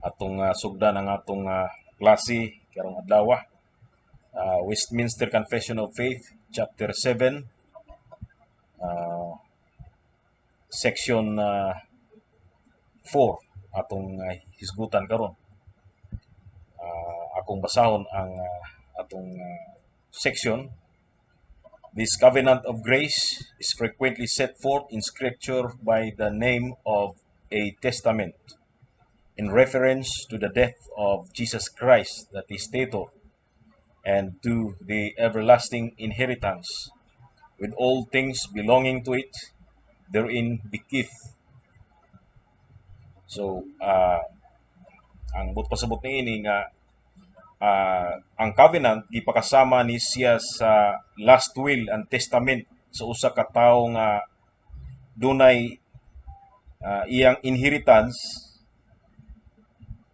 Atong sugdan ang atong klase karong adlaw. Westminster Confession of Faith, chapter 7, section 4 atong hisgutan karon. Akong basahon ang atong section. This covenant of grace is frequently set forth in Scripture by the name of a testament, in reference to the death of Jesus Christ, the testator, and to the everlasting inheritance, with all things belonging to it, therein bequeathed. So, ang buot pasabot niini nga ang covenant gipakasama ni siya sa last will and testament sa usa ka tawo nga dunay iyang inheritance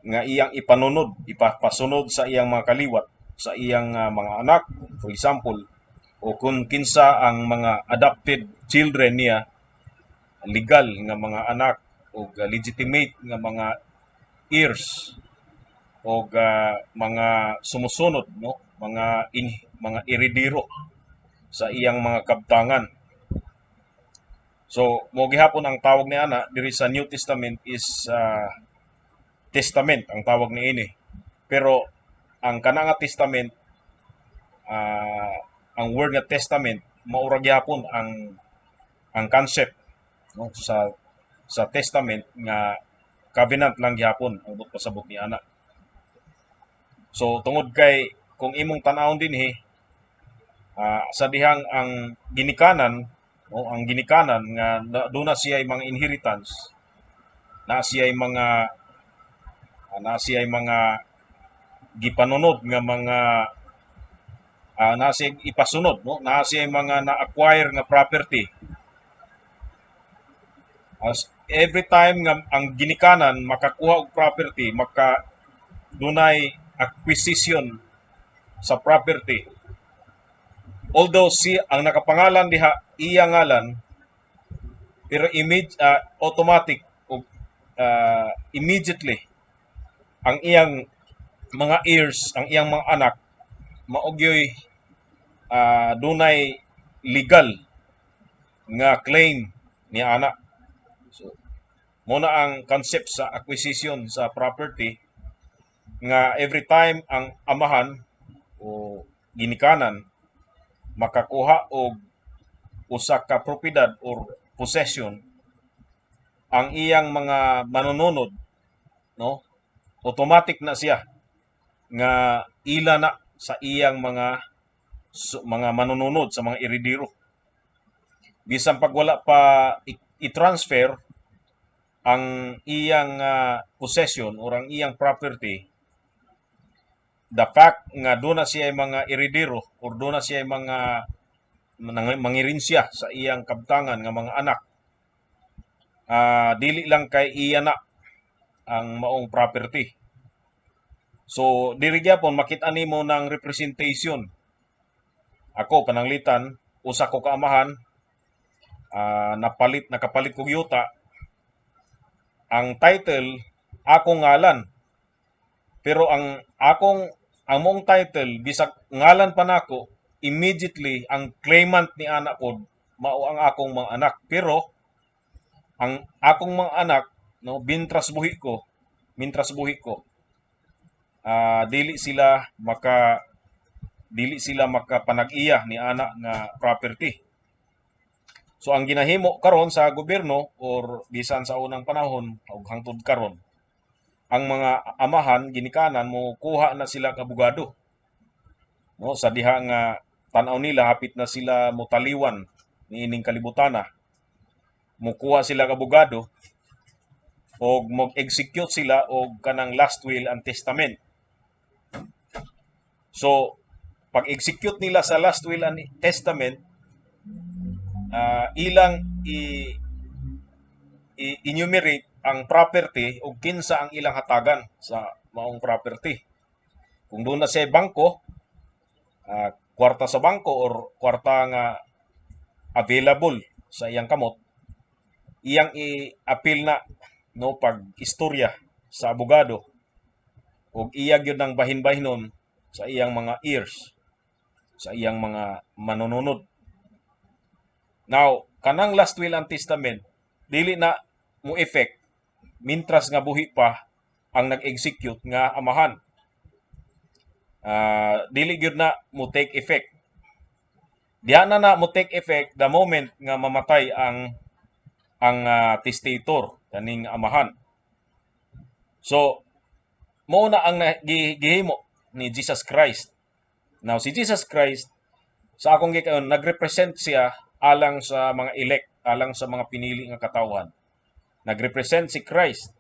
nga iyang ipanunod, ipapasunod sa iyang mga kaliwat, sa iyang mga anak, for example, o kung kinsa ang mga adopted children niya, legal nga mga anak o legitimate nga mga heirs o mga sumusunod, no, mga eredero sa iyang mga kabtangan. So mo gihapon ang tawag ni ana diri sa New Testament is testament ang tawag niini. Pero ang kana nga testament, ang word nga testament, maura gyapon ang concept, no, sa testament nga covenant lang gihapon ang buot pasabot ni ana. So tungod kay kung imong tan-awon dinhi, sa dihang ang ginikanan, no, ang ginikanan nga duna siya mga inheritance, na siya mga gipanunod nga mga na siya ipasunod, no, na siya mga na-acquire nga property, as every time nga ang ginikanan makakuha og property, maka dunay acquisition sa property, although si ang nakapangalan diha iya ngalan, pero image automatic og immediately ang iyang mga heirs, ang iyang mga anak, mao gyoy dunay legal nga claim ni ana. So mo na ang concept sa acquisition sa property nga every time ang amahan o ginikanan makakuha og usa ka propiedad or possession, ang iyang mga manununod, no, automatic na siya nga ila na sa iyang mga manununod, sa mga eredero, bisan pag wala pa i-transfer ang iyang possession or ang iyang property. The fact nga duna siya mga eredero or duna siya mga mangirinsya sa iyang kabtangan nga mga anak, dili lang kay iya na ang maong property. So diri gyapon makita nimo ng representation. Ako pananglitan, usa ko ka amahan, napalit nakapalit kog yuta, ang title akong ngalan, pero ang mong title, bisag ngalan pa nako, immediately ang claimant ni anak ko mao ang akong mga anak. Pero ang akong mga anak, no, mintras buhi ko, dili sila makapanag-iya ni ana nga property. So ang ginahimo karon sa gobyerno or bisan sa unang panahon ug hangtod karon, ang mga amahan, ginikanan, mo kuha na sila og abogado. No, sa diha nga tan-aw nila hapit na sila motaliwan niining kalibutana. Mukuha sila og abogado og mo-execute sila og kanang last will and testament. So pag-execute nila sa last will and testament, ilang i-enumerate ang property ug kinsa ang ilang hatagan sa maong property. Kung duna sa bangko, kwarta sa bangko or kwarta nga available sa iyang kamot, iyang i-appeal na, no, pag istorya sa abogado. Ug iya gyud nang bahin-bahinon sa iyang mga heirs, sa iyang mga manununod. Now, kanang last will and testament dili na mo effect mintras nga buhi pa ang nag-execute nga amahan. Dili gyud na mo take effect. Diha na na mo take effect the moment nga mamatay ang testator, kaning amahan. So mao na ang gihimo ni Jesus Christ. Now, si Jesus Christ, sa akong gikaon, nagrepresent siya alang sa mga elect, alang sa mga pinili nga katawhan. Nagrepresent si Christ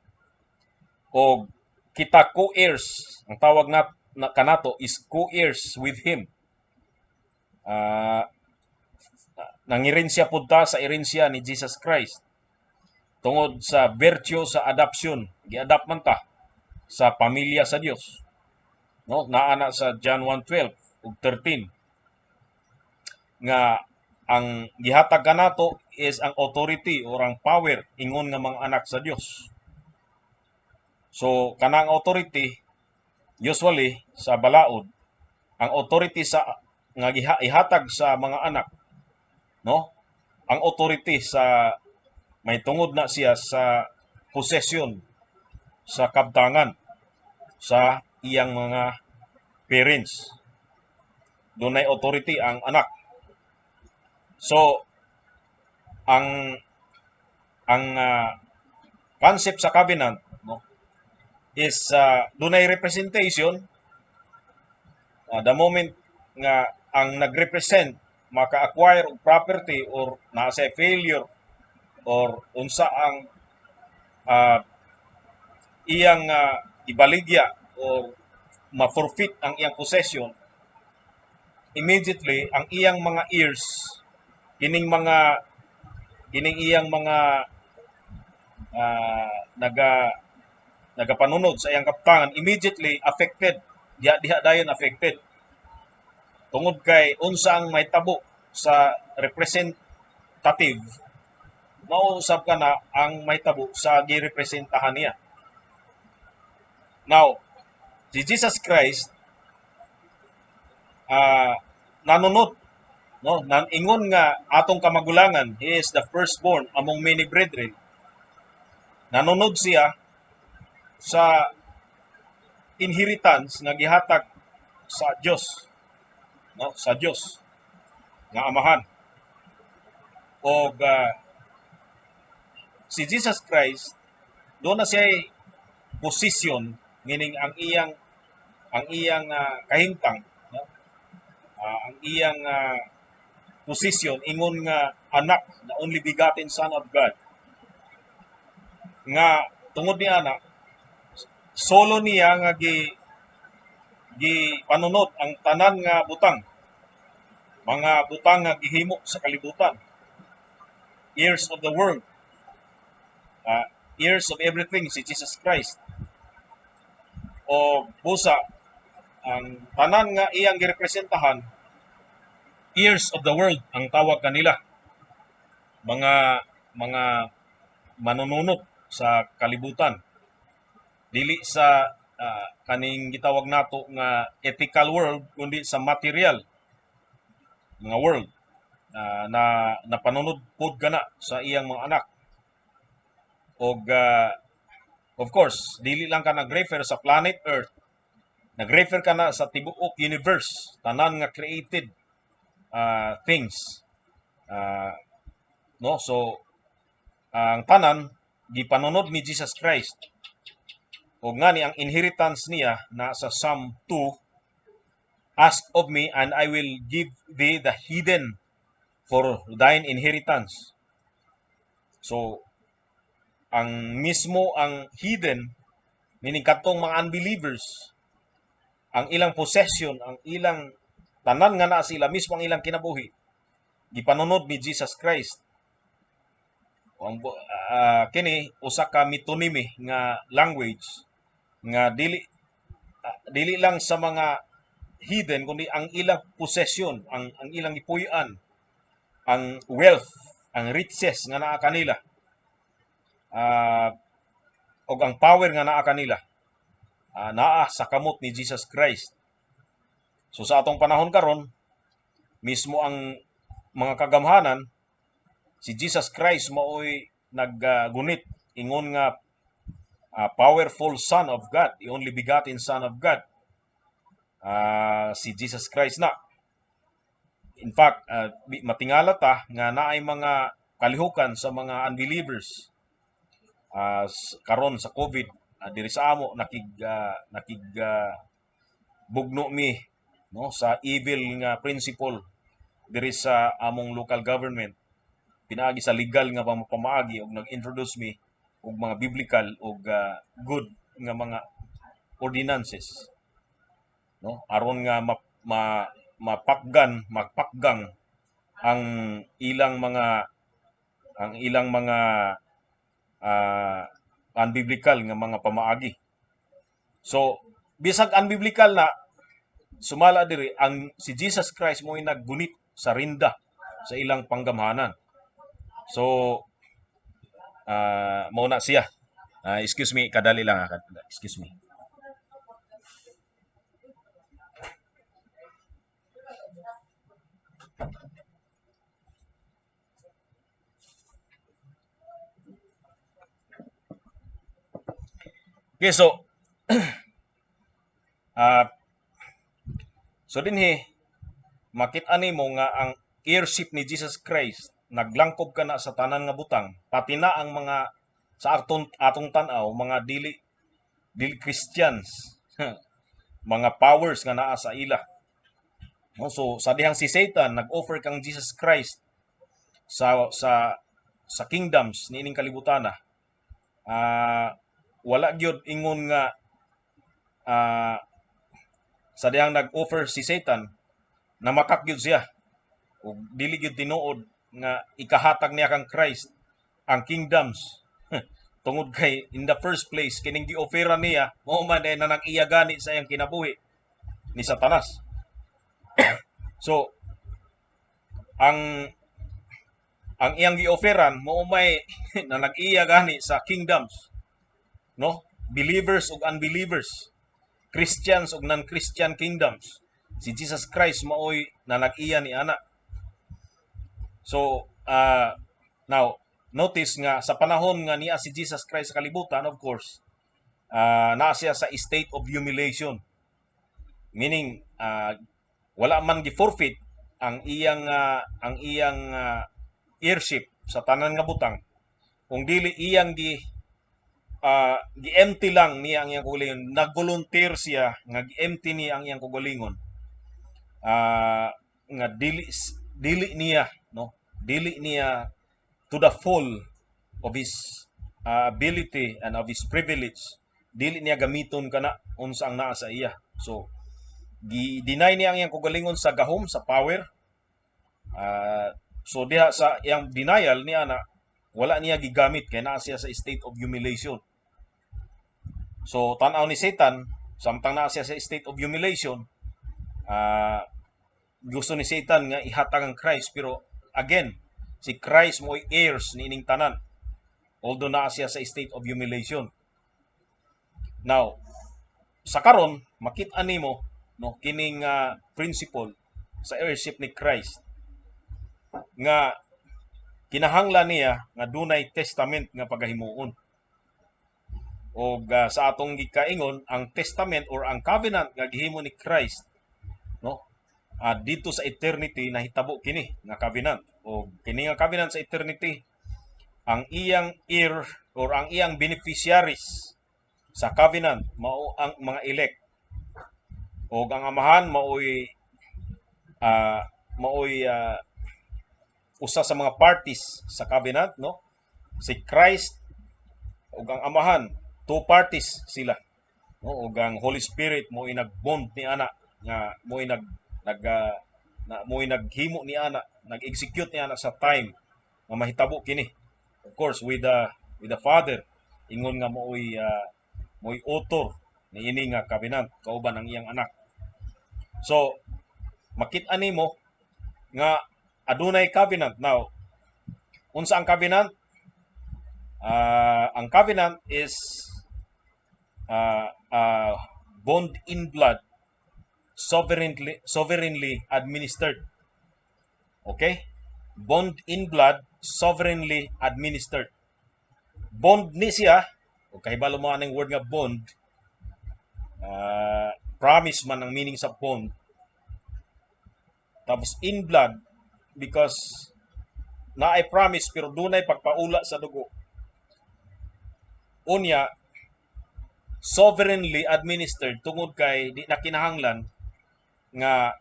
og kita co-heirs, ang tawag na kanato is co-heirs with him. Nangirensya pud ta sa erensya ni Jesus Christ tungod sa virtue sa adoption. Gi-adopt man ta sa pamilya sa Dios, no? Naa na sa John 1:12 ug 13 nga ang gihatag kanato is ang authority or ang power ingon nga mga anak sa Dios. So kanang authority, usually sa balaod, ang authority sa nga ihatag sa mga anak, no, ang authority sa may tungod na siya sa possession, sa kabtangan sa iyang mga parents. Dunay authority ang anak. So ang concept sa covenant, no, is dunay representation. The moment nga ang nagrepresent maka-acquire og property or naa sa failure or unsa ang iyang ibaligya or ma-forfeit ang iyang possession, immediately ang iyang mga heirs, kining iyang mga nagapanunod sa iyang kaptangan, immediately affected diha diha dayon affected, tungod kay unsa ang mahitabo sa representative, mao usab kana ang mahitabo sa girepresentahan niya. Now, si Jesus Christ nanunod, no, nan ingon nga atong kamagulangan. He is the firstborn among many brethren. Nanunod siya sa inheritance nga gihatag sa Dios, no, sa Dios nga Amahan. Og si Jesus Christ duna siya position, meaning ang iyang kahimtang, no, ang iyang position ingon nga anak, the only begotten Son of God, nga tungod ni ana solo niya nga gi gi panunod ang tanan nga butang, mga butang nga gihimo sa kalibutan, heirs of the world, heirs of everything si Jesus Christ. O busa ang tanan nga iyang girepresentahan, heirs of the world ang tawag kanila, mga manununot sa kalibutan, dili sa kaning gitawag nato nga ethical world kundi sa material mga world na napanunod pod kana sa iyang mga anak. Og of course, dili lang ka nag-refer sa planet Earth, nag-refer ka na sa tibuok universe, tanan nga created things, no? So ang tanan gipanunod ni Jesus Christ. Ug ngani ang inheritance niya na sa Psalm 2, "Ask of me and I will give thee the heathen for thine inheritance." So ang mismo ang heathen, meaning katong mga unbelievers, ang ilang possession, ang ilang tanan nga naa sila, mismo ang ilang kinabuhi, gipanunod ni Jesus Christ. Ang kini usa ka metonymy nga language nga dili lang sa mga heathen kundi ang ilang possession, ang ilang gipuy-an, ang wealth, ang riches nga naa kanila, ug ang power nga naa kanila. Naa sa kamot ni Jesus Christ. So sa atong panahon karon, mismo ang mga kagamhanan, si Jesus Christ maoy naggunit ingon nga powerful Son of God, the only begotten Son of God. Si Jesus Christ na. In fact, matingala ta nga naay mga kalihukan sa mga unbelievers karon sa COVID diri sa amo nakig bugno mi, no, sa evil nga principle diri sa among local government pinaagi sa legal nga pamaagi, og nag-introduce mi og mga biblical og good nga mga ordinances, no, aron nga ma, ma mapakgan mapakgang ang ilang mga unbiblical nga mga pamaagi. So bisag unbiblical na, sumala diri ang si Jesus Christ mo naggunit sa rinda sa ilang panggamhanan. So mao na siya. Excuse me, kadali lang, excuse me. Okay, so dinhi makita nimo nga ang heirship ni Jesus Christ naglangkob ka na sa tanan nga butang, pati na ang mga sa atong tan-aw mga dili dili Christians, mga powers nga naa sa ila. No, so sa dihang si Satan nag-offer kang Jesus Christ sa kingdoms niining kalibutan, wala gyud ingon nga sa dihang nag-offer si Satan, namakak gyud siya ug dili gyud tinuod nga ikahatag niya kang Christ ang kingdoms, tungod kay in the first place kining gi-offera niya mao man ay nanag-iya gani sa iyang kinabuhi ni Satanas. So ang iyang gi-offeran mao may nanag-iya gani sa kingdoms, no, believers ug unbelievers, Christians ug non-Christian kingdoms. Si Jesus Christ maoy nanag-iya ni ana. So now notice nga sa panahon nga niya si Jesus Christ sa kalibutan, of course, naa siya sa state of humiliation, meaning wala man gi-forfeit ang iyang heirship sa tanan nga butang, kung dili iyang gi-empty lang niya ang iyang kaugalingon. Nag-volunteer siya nga gi-empty niya ang iyang kaugalingon, nga dili dili niya, no, dili niya to the full of his ability and of his privilege, dili niya gamiton kana unsa ang naa sa iya. So gi-deny niya ang iyang kaugalingon sa gahom, sa power. So diha sa iyang denial niya na wala niya gigamit kay naa siya sa state of humiliation. So tan-aw ni Satan, samtang naa siya sa state of humiliation, gusto ni Satan nga ihatag ang Christ, pero again, si Christ mo'y heirs niining tanan although naa siya sa state of humiliation. Now sa karon makita nimo, no, kining principle sa heirship ni Christ nga kinahanglan niya nga dunay testament nga pagahimuon. Og sa atong gikaingon, ang testament or ang covenant nga gihimo ni Christ, no, dito sa eternity nahitabo kini nga covenant. Og kini nga covenant sa eternity, ang iyang heir or ang iyang beneficiaries sa covenant mao ang mga elect, og ang Amahan maoy usa sa mga parties sa covenant, no. Si Christ ug ang Amahan, two parties sila, no, ug ang Holy Spirit mo nag-bond ni ana nga mo nag nag na mo naghimo ni ana, nag-execute ni ana sa time nga mahitabo kini, of course with the Father, ingon nga mo'y author niini nga covenant kauban ang iyang Anak. So makita nimo nga adunay covenant. Now, unsa ang covenant? Ang covenant is bond in blood sovereignly administered. Okay? Bond in blood, sovereignly administered. Bond ni siya, o kahibalo mo aning word nga bond, promise man ang meaning sa bond. Tapos in blood because naay promise pero dunay pagpaula sa dugo. Unya, sovereignly administered tungod kay di na kinahanglan nga,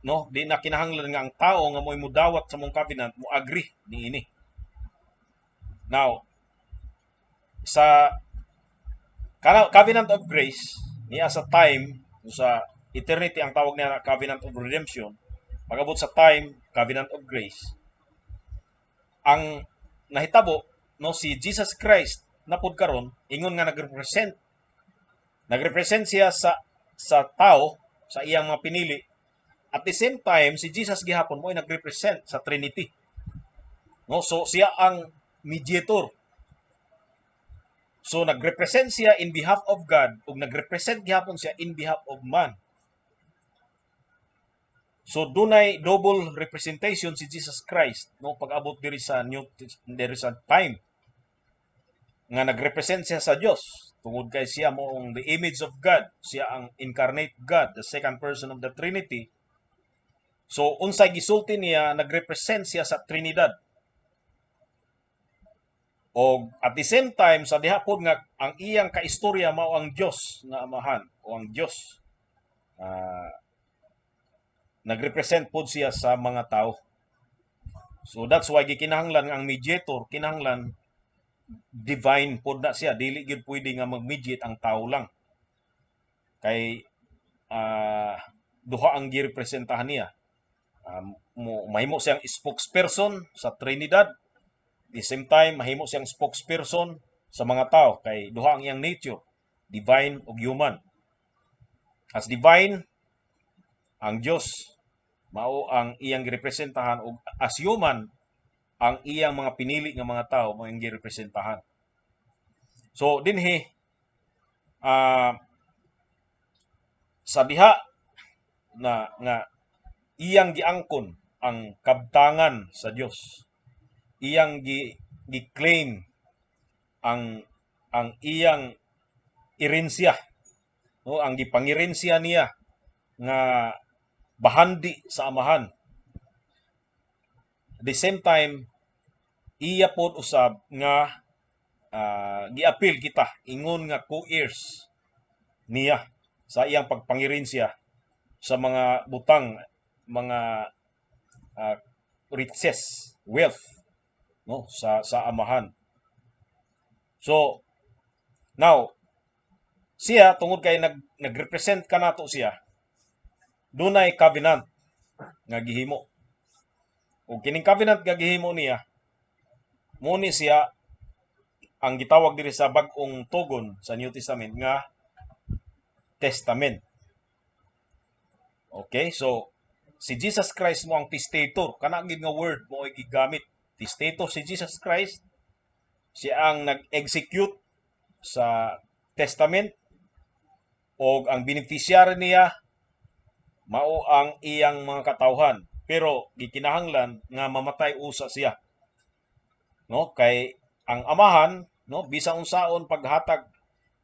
no, di na kinahanglan nga ang tao nga mo'y mudawat sa among covenant mo agree niini. Now, sa covenant of grace niya sa time, sa eternity ang tawag niya na covenant of redemption. Pag-abot sa time, covenant of grace. Ang nahitabo, no, si Jesus Christ na pud karon ingon nga nagrepresent siya sa tao, sa iyang mga pinili. At the same time, si Jesus gihapon mo ay nagrepresent sa Trinity, no? So siya ang mediator. So nagrepresent siya in behalf of God ug nagrepresent gihapon siya in behalf of man. So dunay double representation si Jesus Christ, no, pag-abot diri sa time nga nagrepresent siya sa Dios tungod kay siya mo ang the image of God, siya ang incarnate God, the second person of the Trinity. So unsay gisulti niya, nagrepresent siya sa Trinidad. O at the same time, sa diha pod nga ang iyang kaistorya mao ang Dios nga Amahan o ang Dios, nagrepresent pod siya sa mga tao. So that's why gikinahanglan nga ang mediator kinahanglan divine pod na siya. Dili gyud pwede nga mag-mediate ang tao lang. Kay duha ang girepresentahan niya. Mo mahimo siyang spokesperson sa Trinidad. The same time, mahimo siyang spokesperson sa mga tao kay duha ang iyang nature, divine ug human. As divine, ang Dios mao ang iyang girepresentahan ug as human, ang iyang mga pinili nga mga tao mao ang girepresentahan. So dinhi sa diha na nga iyang giangkon ang kabtangan sa Dios, iyang gi gi-claim ang iyang erensya, no, ang gipangirensya niya nga bahandi sa Amahan. At the same time, iya pod usab nga giapil kita ingon nga co-heirs niya sa iyang pagpangirensya sa mga butang, mga riches, wealth, no, sa Amahan. So now siya, tungod kay nagrepresent kanato siya, dunay covenant nga gihimo. Ug kining covenant nga gihimo niya, mo ni siya ang gitawag diri sa Bag-ong Tugon, sa New Testament, nga testament. Okay, so si Jesus Christ mo ang testator. Kana gid nga word mo ay gigamit. Testator si Jesus Christ. Siya ang nag-execute sa testament o ang beneficiary niya mao ang iyang mga katawhan. Pero gikinahanglan nga mamatay usa siya. No? Kay ang Amahan, no, bisan unsaon paghatag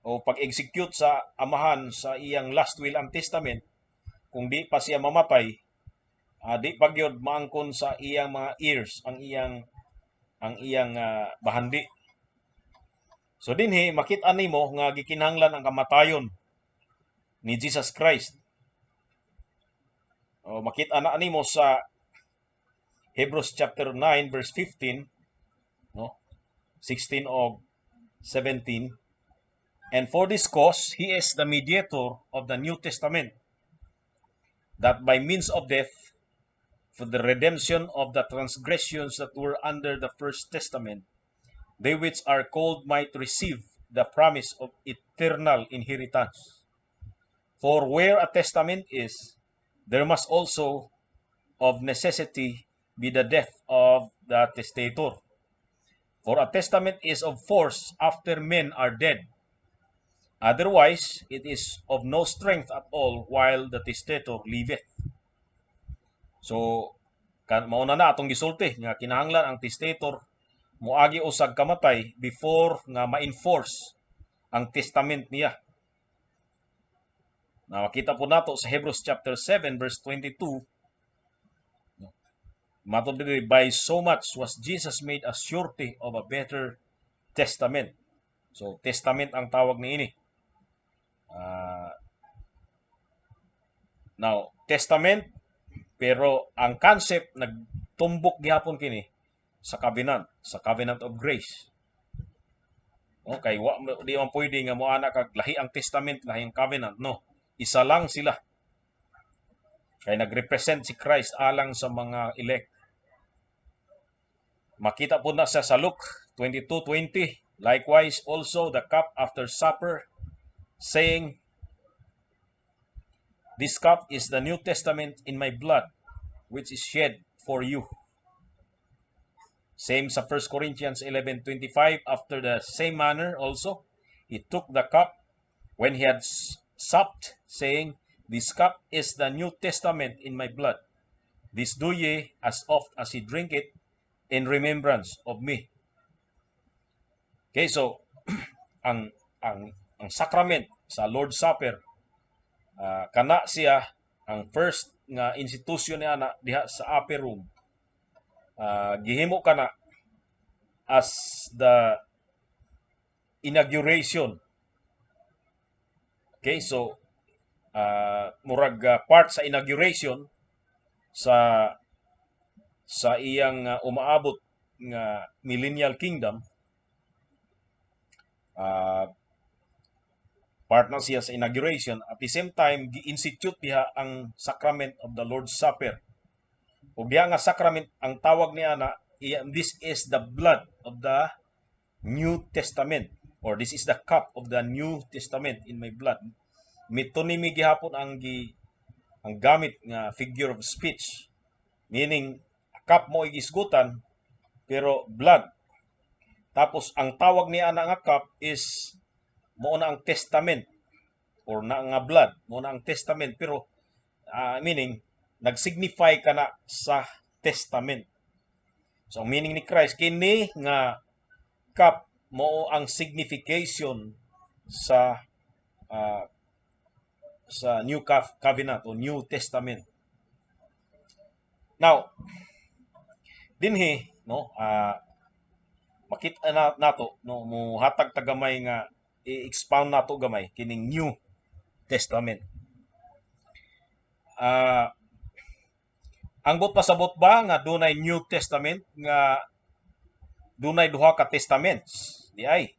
o pag-execute sa Amahan sa iyang last will and testament, kung di pa siya mamatay, di pa gyud maangkon sa iyang mga heirs ang iyang bahandi. So dinhi makita nimo nga gikinahanglan ang kamatayon ni Jesus Christ. O makita na nimo sa Hebrews chapter 9 verse 15, no, 16 og 17: "And for this cause he is the mediator of the New Testament, that by means of death, for the redemption of the transgressions that were under the first testament, they which are called might receive the promise of eternal inheritance. For where a testament is, there must also of necessity be the death of the testator. For a testament is of force after men are dead, Otherwise, it is of no strength at all while the testator liveth. So, kan mauna na atong gisulti nga kinahanglan ang testator moagi usag kamatay before nga ma-enforce ang testament niya. Na makita po nato sa Hebrews chapter 7 verse 22. Matod diri, "By so much was Jesus made a surety of a better testament." So testament ang tawag niini. Now, testament, pero ang concept nagtumbok gihapon kini sa covenant of grace. Okay, wa di man pwede nga moana kag lahi ang testament, lahi ang covenant, no. Isa lang sila. Kay nagrepresent si Christ alang sa mga elect. Makita po na sa Luke 22:20. "Likewise also the cup after supper, saying, 'This cup is the New Testament in my blood, which is shed for you.'" Same sa 1 Corinthians 11:25, "After the same manner also, he took the cup when he had supped, saying, 'This cup is the New Testament in my blood. This do ye as oft as ye drink it in remembrance of me.'" Okay, so ang sacrament sa Lord's Supper, kana siya ang first nga institution niya na diha sa upper room. Gihimo kana as the inauguration. Okay, so murag part sa inauguration sa iyang umaabot nga millennial kingdom. Part na siya sa inauguration. At the same time, gi-institute diha ang sacrament of the Lord's Supper. Ug diha nga sacrament, ang tawag niya na this is the blood of the New Testament or this is the cup of the New Testament in my blood. Metonymy gihapon ang gamit nga figure of speech, meaning cup mo igisgutan pero blood. Tapos ang tawag niya na nga cup is mao na ang testament or na nga blood mao na ang testament, pero meaning nagsignify kana sa testament. So ang meaning ni Christ, kini nga cup mao ang signification sa New Covenant o New Testament. Now, dinhi, no, makita na nato, no, muhatag ta gamay nga i-expound nato gamay kining New Testament. Ang buot pasabot ba nga dunay New Testament nga dunay duha ka testaments di ay?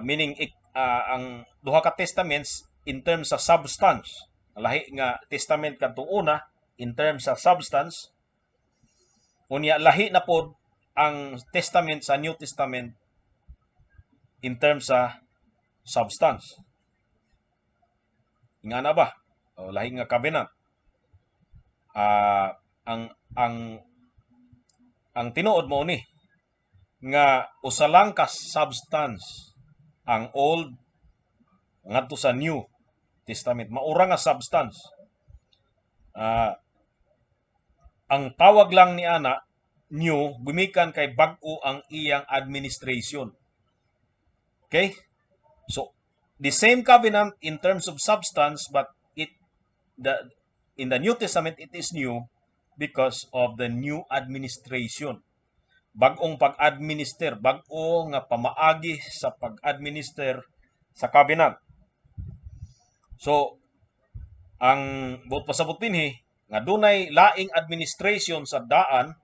Meaning ang duha ka testaments in terms sa substance. Lahi nga testament kadtong una in terms sa substance. Unya lahi na pod ang testament sa New Testament in terms sa substance. Nga na ba? O, lahi nga covenant. Ang tinuod mo ni nga usa lang ka substance ang Old ngadto sa New Testament. Maura nga substance. Ang tawag lang ni ana new gumikan kay bag-o ang iyang administration. Okay? So the same covenant in terms of substance, but it the in the New Testament it is new because of the new administration. Bag-ong pag-administer, bag-o nga pamaagi sa pag-administer sa covenant. So ang buot pasabot dinhi nga dunay laing administration sa daan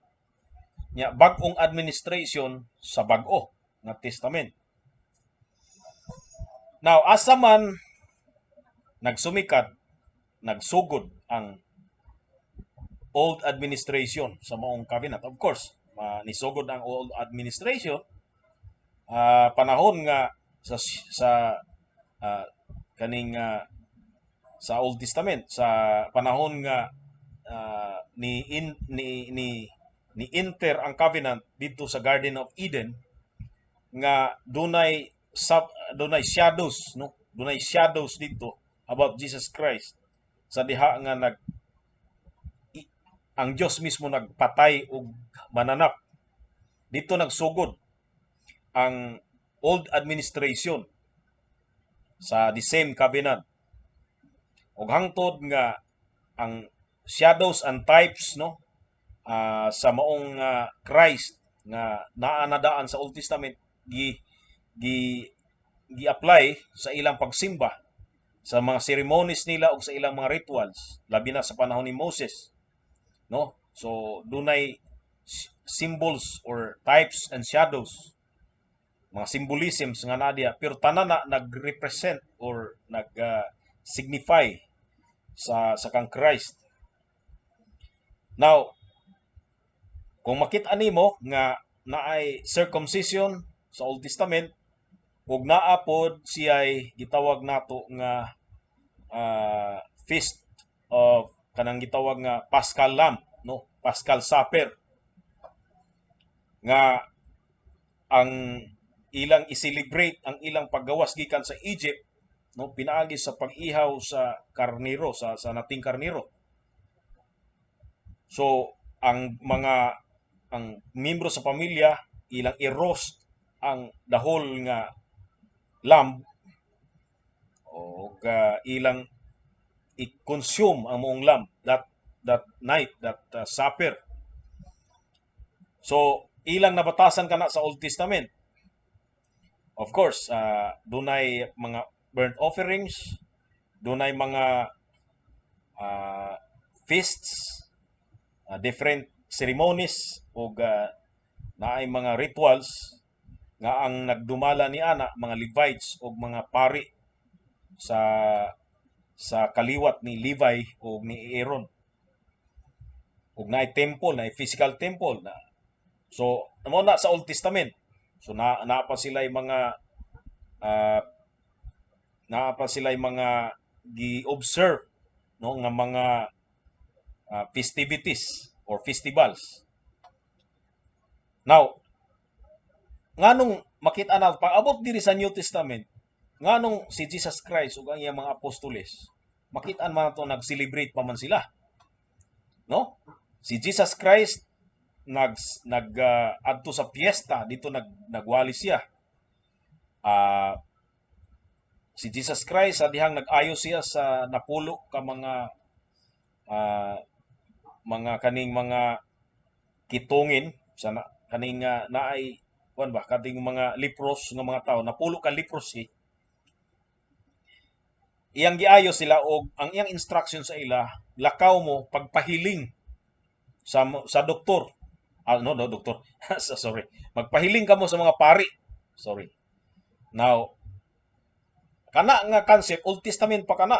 nya bag-ong administration sa bag-o nga testament. Now, asa man nagsumikat, nagsugod ang old administration sa maong covenant? Of course, nisugod ang old administration panahon nga sa kaning sa Old Testament, sa panahon nga ni in, ni ni ni enter ang covenant didto sa Garden of Eden nga dunay sub, Dunay shadows, no? Dunay shadows dito about Jesus Christ sa diha nga ang Dios mismo nagpatay og mananap. Dito nagsugod ang old administration sa the same covenant. Og hangtod nga ang shadows and types, no, sa maong Christ nga naa na daan sa Old Testament gi gi gi-apply sa ilang pagsimba, sa mga ceremonies nila ug sa ilang mga rituals, labi na sa panahon ni Moses, no? So dunay symbols or types and shadows, mga symbolisms nga naa diha, pero tanan na nag-represent or nag signify sa kang Christ. Now, kung makita nimo nga naay circumcision sa Old Testament ug naa pod siya'y gitawag nato nga feast of kanang gitawag nga Paschal Lamb, no, Paschal Supper, nga ang ilang i-celebrate ang ilang paggawas gikan sa Egypt, no, pinaagi sa pag-ihaw sa karniro, sa nating karniro. So ang mga ang miyembro sa pamilya ilang i-roast ang the whole nga lamb o ilang i-consume ang maong lamb that that night, that supper. So ilang nabatasan kana sa Old Testament. Of course, dunay mga burnt offerings, dunay mga feasts, different ceremonies ug naay mga rituals nga ang nagdumala ni ana mga Levites ug mga pari sa kaliwat ni Levi ug ni Aaron. Ug naay temple, naay physical temple na. So mao na sa Old Testament. So na naa pa sila mga gi-observe, no, nga mga festivities or festivals. Now, nganong makita na pag-abot diri sa New Testament, nganong si Jesus Christ ug ang iyang mga apostoles, makita man nato nag-celebrate pa man sila. No? Si Jesus Christ nag nag adto sa piyesta dito, nagwali siya. Si Jesus Christ sa dihang nag-ayo siya sa napulo ka mga mga kaning mga kitongin sa na, kaning naay kuan ba, kaning mga lepros nga mga tao, napulo ka leprosy iyang giayo sila, og ang iyang instruction sa ila, lakaw mo pagpahiling sa doktor. No, doktor. Sorry, magpahiling kamo sa mga pari, sorry. Now, kana nga concept Old Testament pa kana,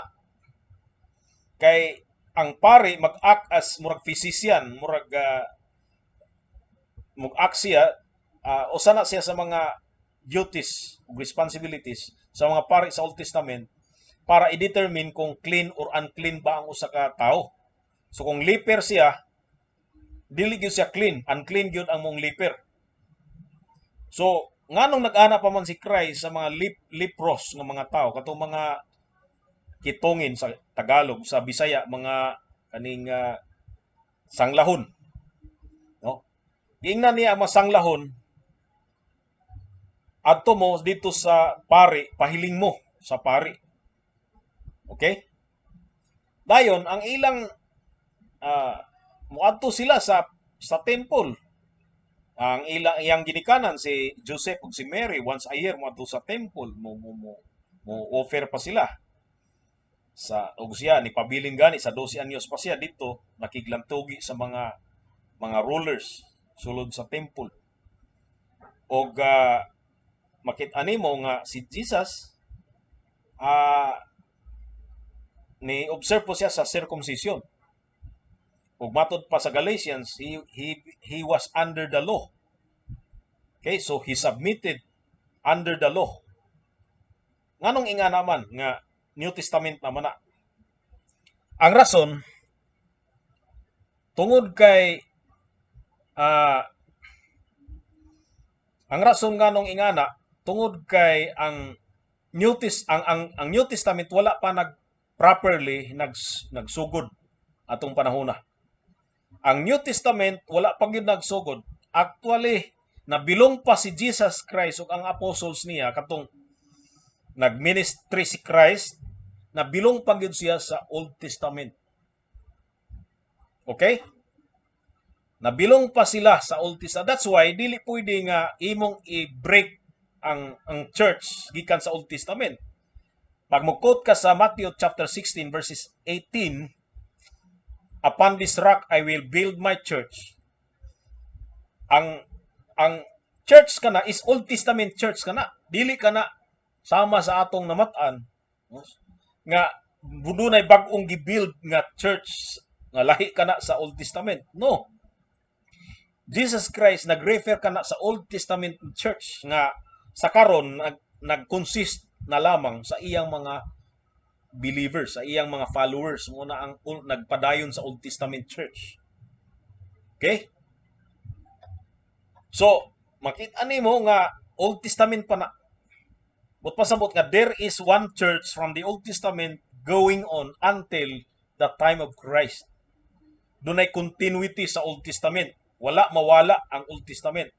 kay ang pari mag-act as murag physician, murag mag-act siya, usa na siya sa mga duties ug responsibilities sa mga pari sa Old Testament para i-determine kung clean or unclean ba ang usa ka tawo. So kung leper siya, dili gyud siya clean, unclean gyud ang maong leper. So nganong nag-ana pa man si Christ sa mga lepros nga mga tao, katong mga kitongin sa Tagalog, sa Bisaya mga kaning sanglahon, no? Giingnan niya ang mga sanglahon, adto mo dito sa pari, pahiling mo sa pari. Okay? Dayon ang ilang muadto sila sa temple. Ang ilang iyang ginikanan, si Joseph ug si Mary, once a year moadto sa temple, mo offer pa sila sa ug siya ni pabilin gani sa 12 anyos pa siya dito nakiglantugi sa mga rulers sulod sa temple. Og makita nimo nga si Jesus ni observe po siya sa circumcision. Ug matod pa sa Galatians, he was under the law. Okay, so he submitted under the law. Nganong inga naman nga New Testament naman na? Ang rason tungod kay ang rason nganong ingana tungod kay ang New Tes ang New Testament wala pa nag properly nagsugod atong panahona. Ang New Testament wala pa gyud nagsugod. Actually, nabilong pa si Jesus Christ ug ang apostles niya katong nagministry si Christ, nabilong pa gyud siya sa Old Testament. Okay? Nabilong pa sila sa Old Testament. That's why dili pwede nga imong i-break ang church gikan sa Old Testament. Pag mo-quote ka sa Matthew chapter 16 verses 18, "Upon this rock I will build my church." Ang church kana is Old Testament church kana. Dili kana sama sa atong namat-an nga dunay bag-ong gi-build nga church nga lahi kana sa Old Testament. No. Jesus Christ nag-refer kana sa Old Testament church nga sa karon nag-consist na lamang sa iyang mga believers, sa iyang mga followers, mao na ang nagpadayon sa Old Testament church. Okay? So, makita nimo nga Old Testament pa na. But pasabot nga there is one church from the Old Testament going on until the time of Christ. Dunay continuity sa Old Testament. Wala mawala ang Old Testament.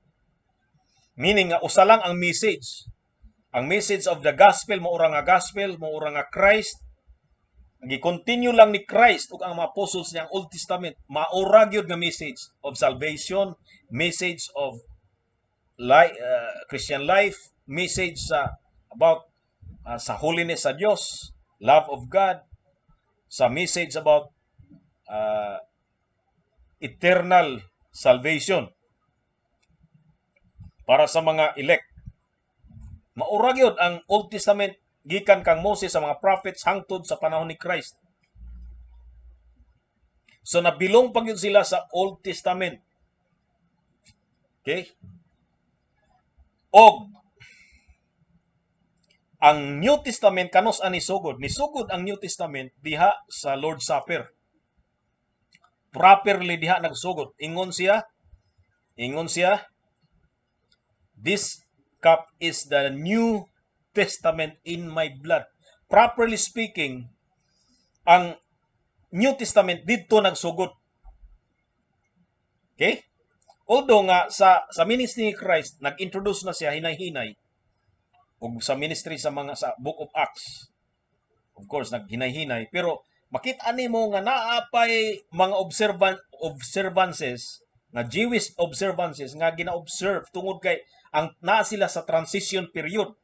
Meaning nga usa lang ang message. Ang message of the gospel mao ra nga gospel, mao ra nga Christ. Gi-continue lang ni Christ ug ang mga apostles niya ang Old Testament. Mao ra gyud nga message of salvation, message of Christian life, message sa about sa holiness sa Dios, love of God, sa message about eternal salvation para sa mga elect. Mao ra gyud ang Old Testament gikan kang Moses sa mga prophets hangtod sa panahon ni Christ. So nabilong pa gyud sila sa Old Testament. Okay? Og ang New Testament kanus-a nisugod? Nisugod ang New Testament diha sa Lord's Supper. Properly diha nagsugod. Ingon siya, "This cup is the New Testament in my blood." Properly speaking, ang New Testament didto nagsugod. Okay? Although nga sa ministry ni Christ nag-introduce na siya hinay-hinay ug sa ministry sa mga sa Book of Acts. Of course, naghinay-hinay, pero makita nimo nga naa pay mga observances nga Jewish observances nga gina-observe tungod kay ang naa sila sa transition period.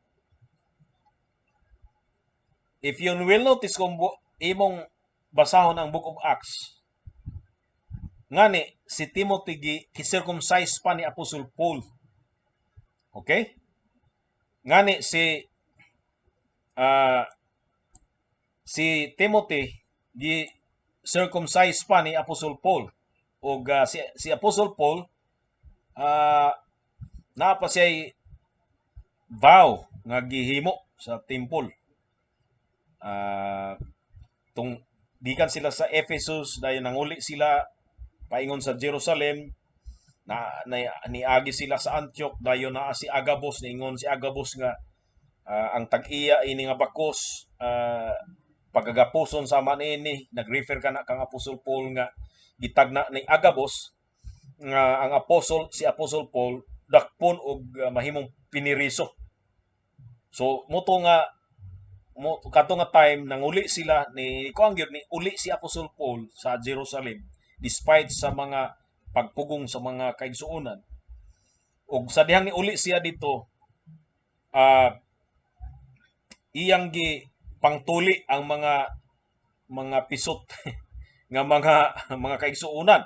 If you will notice, kung imong basahon ang Book of Acts, ngani si Timothy gi circumcise pa ni Apostle Paul. Okay? Ngani si Timothy gi circumcise pa ni Apostle Paul ug si Apostle Paul naa pa siya vow nga gihimo sa temple. Tung gikan sila sa Ephesus, dayon nanguli sila paingon sa Jerusalem na niagi sila sa Antioch, dayon naa si Agabus. Niingon si Agabus nga ang tag-iya ini nga bakos pagagapuson sama niini. Nag-refer kana kang Apostle Paul nga gitagna ni Agabus nga ang apostle si Apostle Paul dakpon og mahimong piniriso. So mao to nga mo kato nga time nanguli sila ni kuang gyud ni uli si Apostle Paul sa Jerusalem despite sa mga pagpugong sa mga kaigsuonan. Ug sa dihang ni uli siya dito, iyang gi pangtuli ang mga pisot nga mga kaigsuonan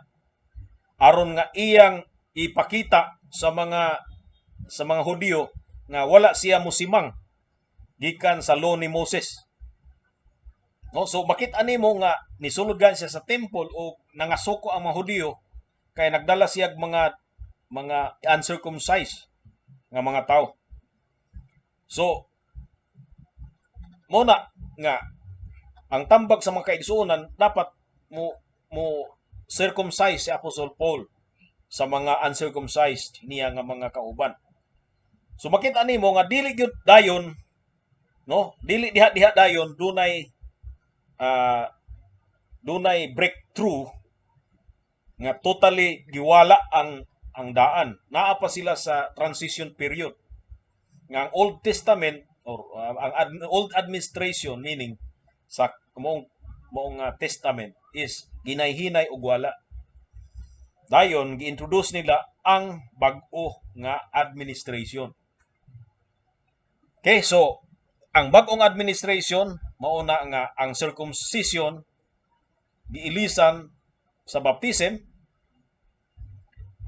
aron nga iyang ipakita sa mga Hudiyo nga wala siya musimang gikan sa law ni Moses. No, so makita nimo nga nisulod gan siya sa temple o nangasuko ang mga Hudiyo kay nagdala siya og mga uncircumcised nga mga tao. So mao na nga ang tambag sa mga kaigsuonan, dapat mo mo circumcise si Apostle Paul sa mga uncircumcised niya nga mga kauban. So makita nimo nga dili gyud dayon No, dili diha diha dayon dunay breakthrough nga totally giwala ang daan. Naa pa sila sa transition period nga ang Old Testament or ang Old Administration, meaning sa maong testament is ginayhinay og wala. Dayon gi-introduce nila ang bag-o nga administration. Okay, so ang bag-ong administration mao na nga ang circumcision giilisan sa baptism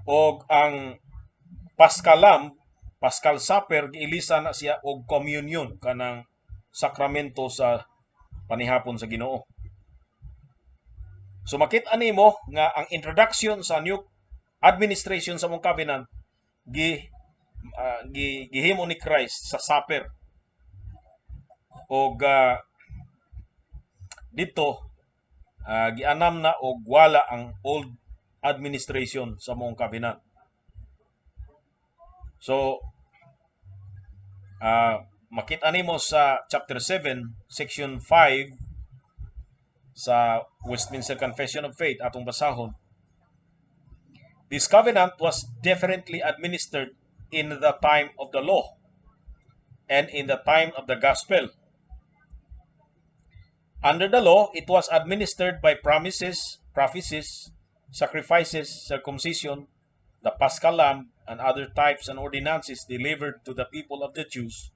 og ang Paschal Lamb, Paschal Supper, giilisan na siya og communion, kanang sakramento sa panihapon sa Ginoo. So makita nimo nga ang introduction sa new administration sa maong covenant gi gihimo ni Christ sa supper. Og dito gianam na og wala ang old administration sa maong covenant. So makita nimo sa chapter 7, section 5 sa Westminster Confession of Faith, atong basahon. This covenant was differently administered in the time of the law and in the time of the gospel. Under the law, it was administered by promises, prophecies, sacrifices, circumcision, the Paschal Lamb, and other types and ordinances delivered to the people of the Jews,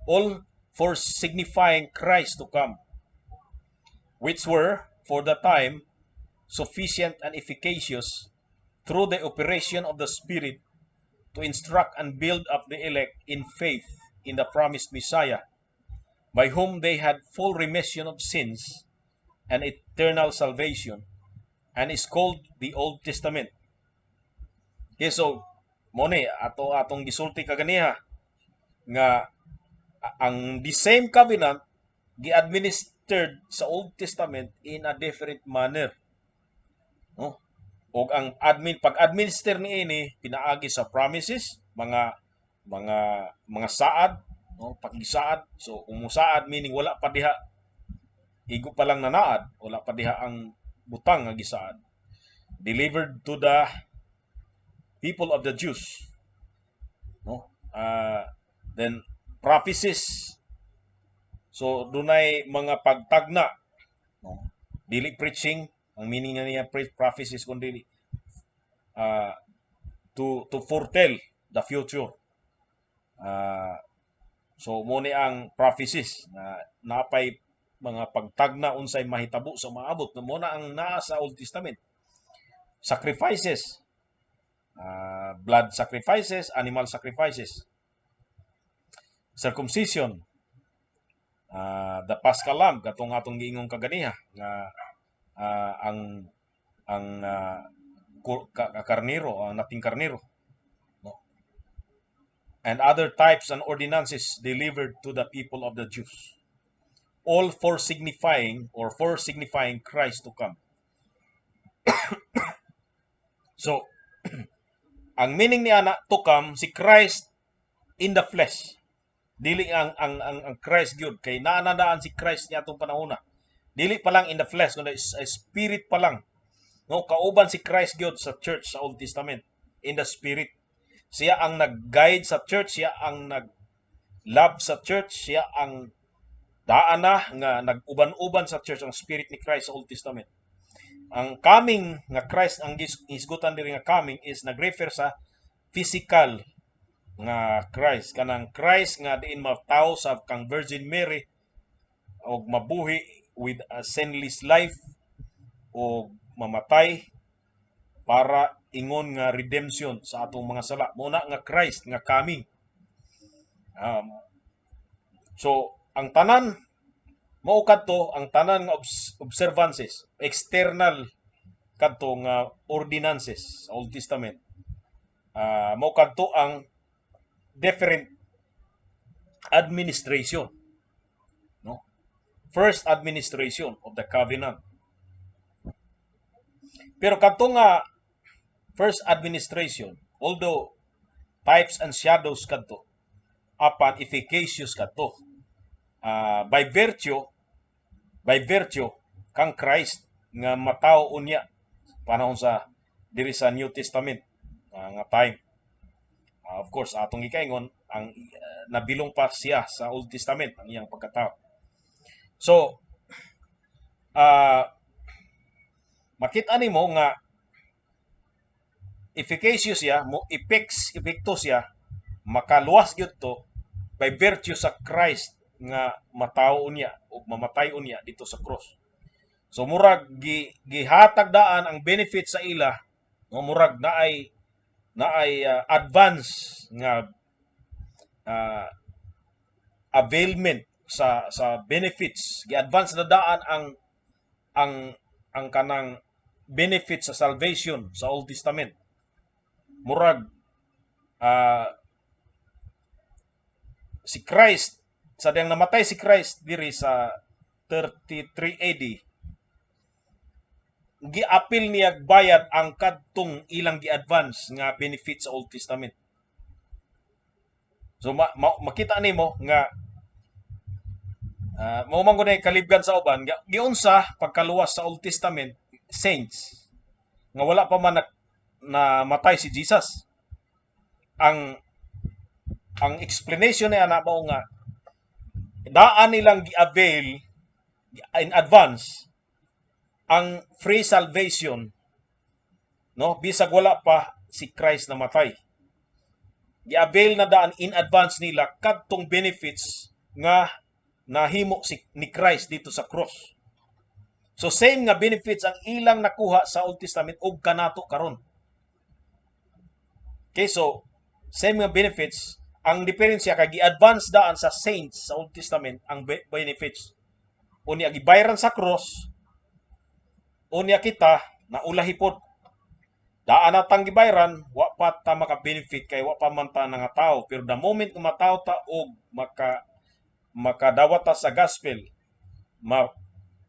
all for signifying Christ to come, which were, for the time, sufficient and efficacious through the operation of the Spirit to instruct and build up the elect in faith in the promised Messiah, by whom they had full remission of sins and eternal salvation, and is called the Old Testament. Okay, so mao ni ato atong gisulti kaganiha nga ang the same covenant gi-administered sa Old Testament in a different manner. No? Og ang admin pag-administer niini pinaagi sa promises, mga saad, no, pakisaad. So kung musaad, meaning wala pa diha, igo pa lang nanaad, wala pa diha ang butang nga gisaad. Delivered to the people of the Jews. No? Then prophecies. So dunay mga pagtagna, no? Dili preaching ang meaning nga niya prophecies kundi to foretell the future. So mao ni ang prophecies na napay mga pagtagna unsay mahitabo sa maabot na mao na ang naa sa Old Testament. Sacrifices, blood sacrifices, animal sacrifices, circumcision, the Paschal Lamb, katong atong giingon kaganiha nga ang karniro, ang nating karniro, no? And other types and ordinances delivered to the people of the Jews, all for signifying or for signifying Christ to come. So, ang meaning ni ana to come, si Christ in the flesh. Dili ang Christ gyud kay naa na daan si Christ niya atong panahona. Dili pa lang in the flesh kundi spirit pa lang. No, kauban si Christ gyud sa church sa Old Testament in the spirit. Siya ang nag-guide sa church, siya ang nag-love sa church, siya ang daan na nga nag-uban-uban sa church, ang spirit ni Christ sa Old Testament. Ang coming nga Christ, ang hisgutan diri nga coming is nag-refer sa physical nga Christ, kanang Christ nga diin matawo sa kang Virgin Mary og mabuhi with a sinless life og mamatay para ingon nga redemption sa atong mga sala. Mao na nga Christ nga coming. So ang tanan mao kadto ang tanan nga observances, external kadto nga ordinances sa Old Testament, mao kadto ang different administration, no, first administration of the covenant. Pero kadto nga first administration, although types and shadows kadto, apan efficacious kadto. By virtue kang Christ nga matawo unya panahon sa diri sa New Testament nga time. Of course, atong gikaingon ang nabilong pa siya sa Old Testament ang iyang pagkatao. So makita nimo nga efficacious siya mo effects epekto siya, makaluwas gyud to by virtue sa Christ nga matawo unya ug mamatay unya dito sa cross. So murag gihatag daan ang benefit sa ila, no? Murag naay advance nga availment sa benefits. Gi-advance na daan ang kanang benefit sa salvation sa Old Testament. Murag si Christ sa diyang namatay si Christ diri sa 33 AD, giapil niya bayad ang kadtong ilang gi-advance nga benefit sa Old Testament. So makita nimo nga mao man gud kalibgan sa uban giunsa pagkaluwas sa Old Testament saints nga wala pa man namatay si Jesus. Ang explanation niya na mao nga daan nilang gi-avail in advance ang free salvation, no, bisag wala pa si Christ namatay. Gi-avail na daan in advance nila kadtong benefits nga nahimo si ni Christ dito sa cross. So same nga benefits ang ilang nakuha sa Old Testament ug kanato karon. Okay, so same nga benefits. Ang diferensya kay gi-advance daan sa saints sa Old Testament ang benefits. Unya gibayaran sa cross, unya kita na ulahi pod. Daan na tang gibayaran, wa pa ta maka-benefit kay wa pa man ta nga tao. Pero the moment nga matawo ta og makadawat ta sa gospel,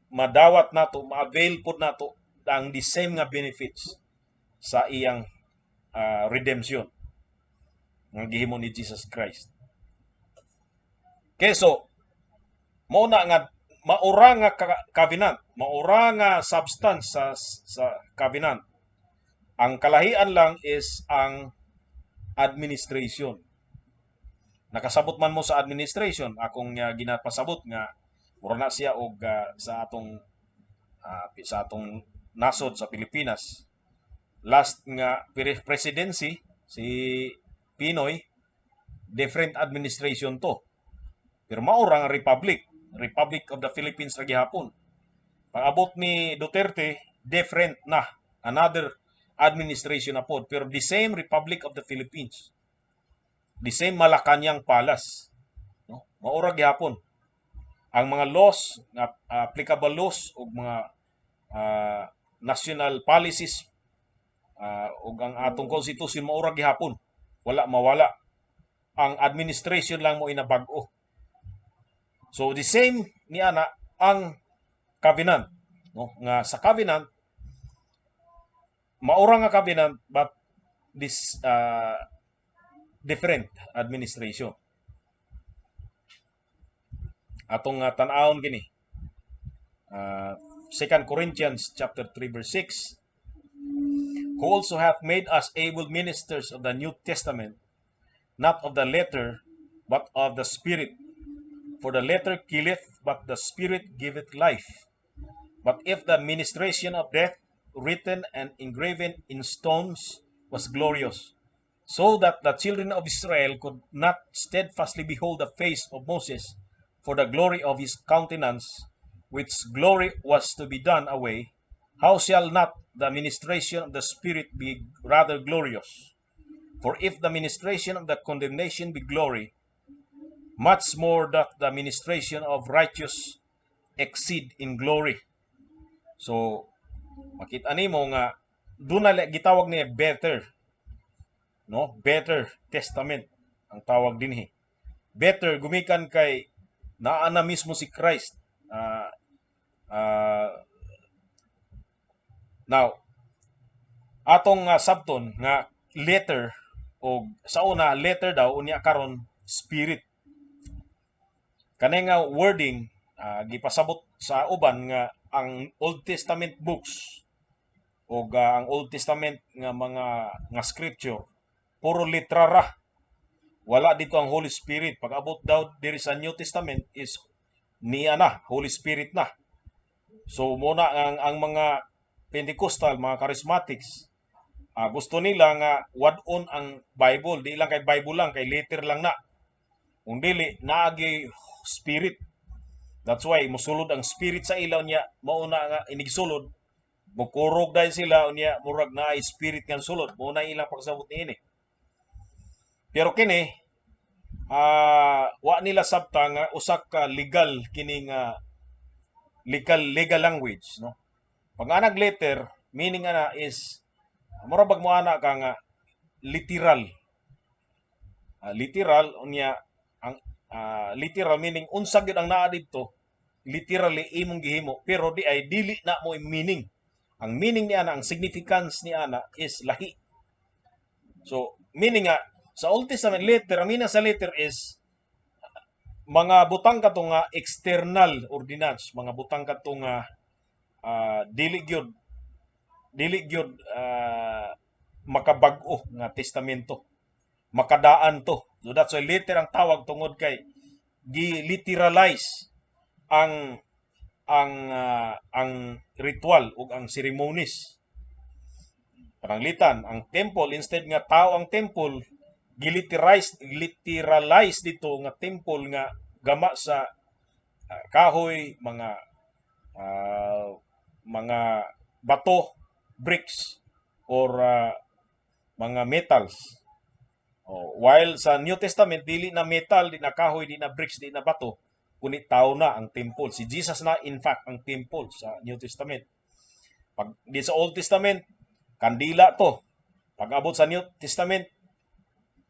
madawat nato, ma-avail pod nato ang the same nga benefits sa iyang redemption nga gihimo ni Jesus Christ. Okay, so mao na nga maura nga covenant, maura nga substance sa covenant. Ang kalahian lang is ang administration. Nakasabot man mo sa administration, akong ginapasabot nga mura na siya og sa atong nasod sa Pilipinas. Last nga presidency si PNoy, different administration to. Pero maura nga republic, Republic of the Philippines ra gihapon. Pag-abot ni Duterte, different na. Another administration na pod, pero the same Republic of the Philippines. The same Malacanang Palace. No? Maura gihapon. Ang mga laws, nga applicable laws ug mga national policies ug ang atong constitution, maura gihapon. Wala mawala. Ang administration lang mo inabag-o. So the same ni ana ang covenant, no? Nga sa covenant, maura nga covenant but this different administration. Atong tan-awon kini. 2 Corinthians chapter 3 verse 6: "Who also hath made us able ministers of the New Testament, not of the letter, but of the Spirit. For the letter killeth, but the Spirit giveth life. But if the ministration of death, written and engraven in stones, was glorious, so that the children of Israel could not steadfastly behold the face of Moses for the glory of his countenance, which glory was to be done away, how shall not the ministration of the Spirit be rather glorious? For if the ministration of the condemnation be glory, much more doth the ministration of righteous exceed in glory." So, makita nimo nga doon na gitawag niya better, no? Better Testament ang tawag dinhi. Better gumikan kay naa na mismo si Christ. Now, atong sabton nga letter o sa una letter daw, unya karon Spirit. Kani nga wording gipasabot sa uban nga ang Old Testament books o ang Old Testament nga mga nga scripture puro litra ra. Wala dito ang Holy Spirit. Pag abot daw diri sa New Testament is niya na, Holy Spirit na. So muna ang mga Pentecostal, mga charismatics, gusto nila nga wad-on ang Bible, di lang kay Bible lang, kay letter lang na. Kung dili naagi spirit. That's why musulod ang spirit sa ilaw niya, mauna nga inigsulod, mukurog dahil sila unya murag naay spirit nga sulod, mao na ilang pagsabot niini. Pero kini wa nila sabta nga usa ka legal kini nga legal legal language, no. Pag anag letter, meaning ana is mura bag mo ana ka nga literal. Literal unya ang literal meaning unsa gyud ang naa didto, literally imong gihimo, pero di ay dili na mo meaning. Ang meaning ni ana, ang significance ni ana is lahi. So meaning nga sa Old Testament letter, ang meaning sa letter is mga butang kato nga external ordinance, mga butang kato nga dili gyud makabag-o nga testamento. Makadaan to. So that's why letter ang tawag tungod kay gi-literalize ang ritual ug ang ceremonies. Pananglitan, ang temple, instead nga tao ang temple, giliteralize literalize dito nga temple nga gama sa kahoy, mga bato, bricks or mga metals. Oh, while sa New Testament dili na metal, di na kahoy, di na bricks, di na bato, kundi tao na ang temple. Si Jesus na in fact ang temple sa New Testament. Pag di sa Old Testament, kandila to. Pag abot sa New Testament,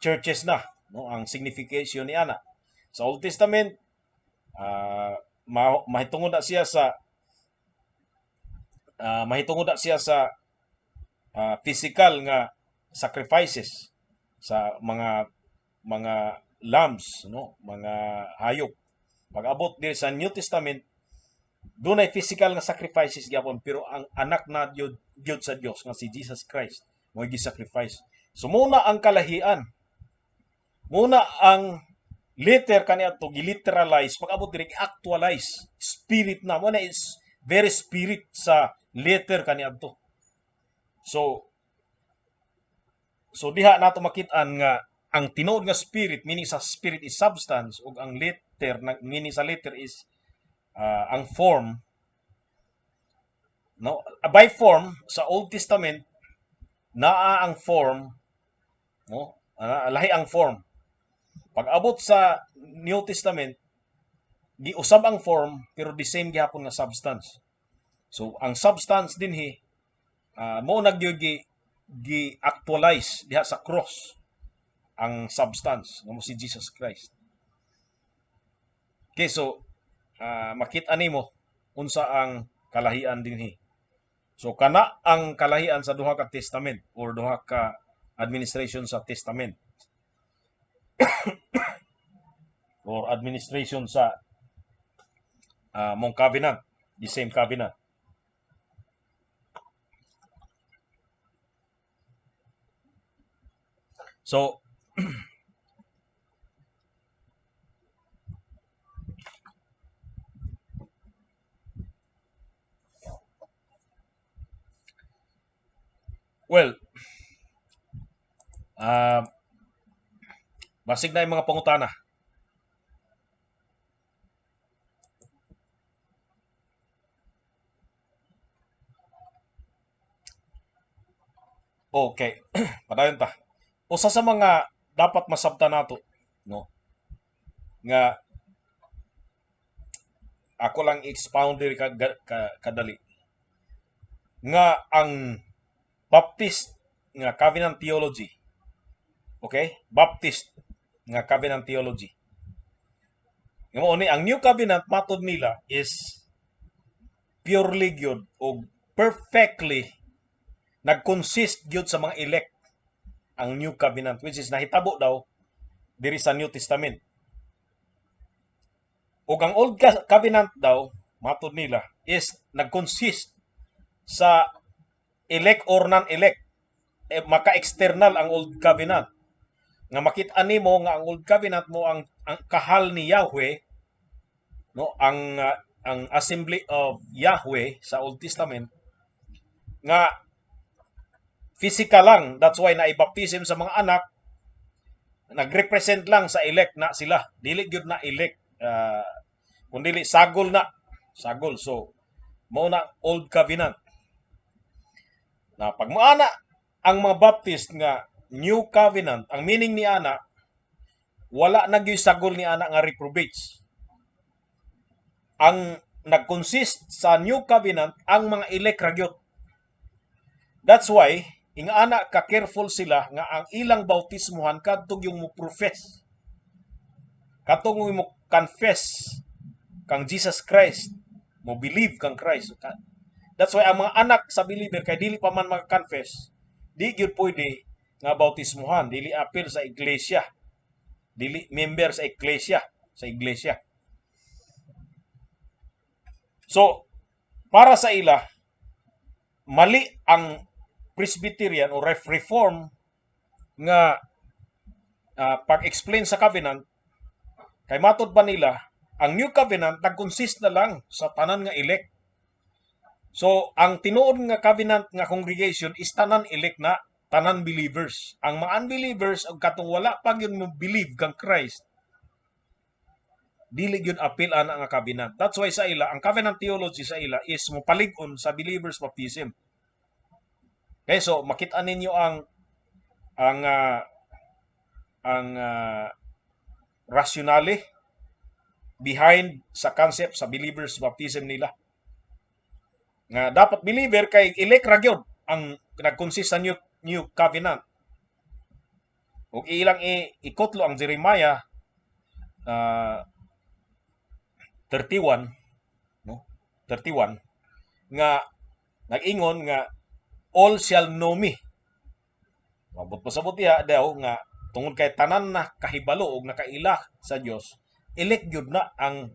churches na, no, ang signification ni ana. Sa Old Testament, mahitungod na siya sa physical nga sacrifices sa mga lambs, no, mga hayop. Pag abot diri sa New Testament, dunay physical nga sacrifices gyapon, pero ang anak na gyud sa Dios nga si Jesus Christ mo gi-sacrifice. So muna ang kalahian. Muna ang letter kaniadto giliteralize, pag abot diri actualize, spirit na mo na, is very spirit sa letter kaniadto. So diha nato makit-an nga ang tinuod nga spirit, meaning sa spirit is substance, ug ang letter na meaning sa letter is ang form, no. By form sa Old Testament naa ang form, no, lahi ang form. Pag abot sa New Testament, giusab ang form pero the same gihapon nga substance. So ang substance dinhi mo na gyud gi actualize diha sa cross ang substance nga mo si Jesus Christ. Okay, so makita nimo unsa ang kalahian dinhi. So kana ang kalahian sa duha ka testament or duha ka administration sa testament or administration sa mong covenant, the same covenant. So well, basig na yung mga pangutana. Okay, padayon ta. Usa sa mga dapat masabta nato, no, nga ako lang expound diri ka kadali nga ang Baptist nga covenant theology. Okay? Baptist nga covenant theology. Nga mao ni ang New Covenant matod nila is purely gyud o perfectly nag-consist gyud sa mga elect ang New Covenant, which is nahitabo daw diri sa New Testament. Ug ang Old Covenant daw, matod nila, is nag-consist sa elect or non-elect. Eh, maka-external ang Old Covenant. Nga makita nimo nga ang Old Covenant mo ang kahal ni Yahweh, no, ang Assembly of Yahweh sa Old Testament nga physical lang. That's why na baptism sa mga anak, nagrepresent lang sa elect na sila. Dili gyud na elect, kun dili sagol na sagol. So mao na Old Covenant na. Pag moana ang mga Baptist nga New Covenant, ang meaning ni ana, wala na gyud sagol ni ana nga reprobates. Ang nag-consist sa New Covenant, ang mga elect ra gyud. That's why ingana ka careful sila nga ang ilang bautismuhan kadtong yung mo profess, katong mo confess kang Jesus Christ, mo believe kang Christ. That's why ang mga anak sa believer, kay dili pa man maka-confess, di gyud pwede nga bautismuhan, dili apil sa iglesia, dili member sa iglesia. So para sa ila, mali ang Presbyterian o Reform nga pag-explain sa covenant, kay matod pa nila, ang New Covenant nag-consist na lang sa tanan nga elect. So ang tinuod nga covenant nga congregation is tanan elect na, tanan believers. Ang mga unbelievers ug katong wala pa gyud mo believe kang Christ, dili gyud apil ana nga covenant. That's why sa ila, ang covenant theology sa ila is mopalig-on sa believers baptism. Okay, so makita ninyo ang rationale behind sa concept sa believers baptism nila. Nga dapat believer kay elect ra gyud ang nag-consist sa new covenant. Ug ilang ikutlo ang Jeremiah 31, no, 31, nga nag-ingon nga "All shall know me." Mabot pasabot diha daw nga tungod kay tanan na kahibalo og nakaila sa Dios, elect gyud na ang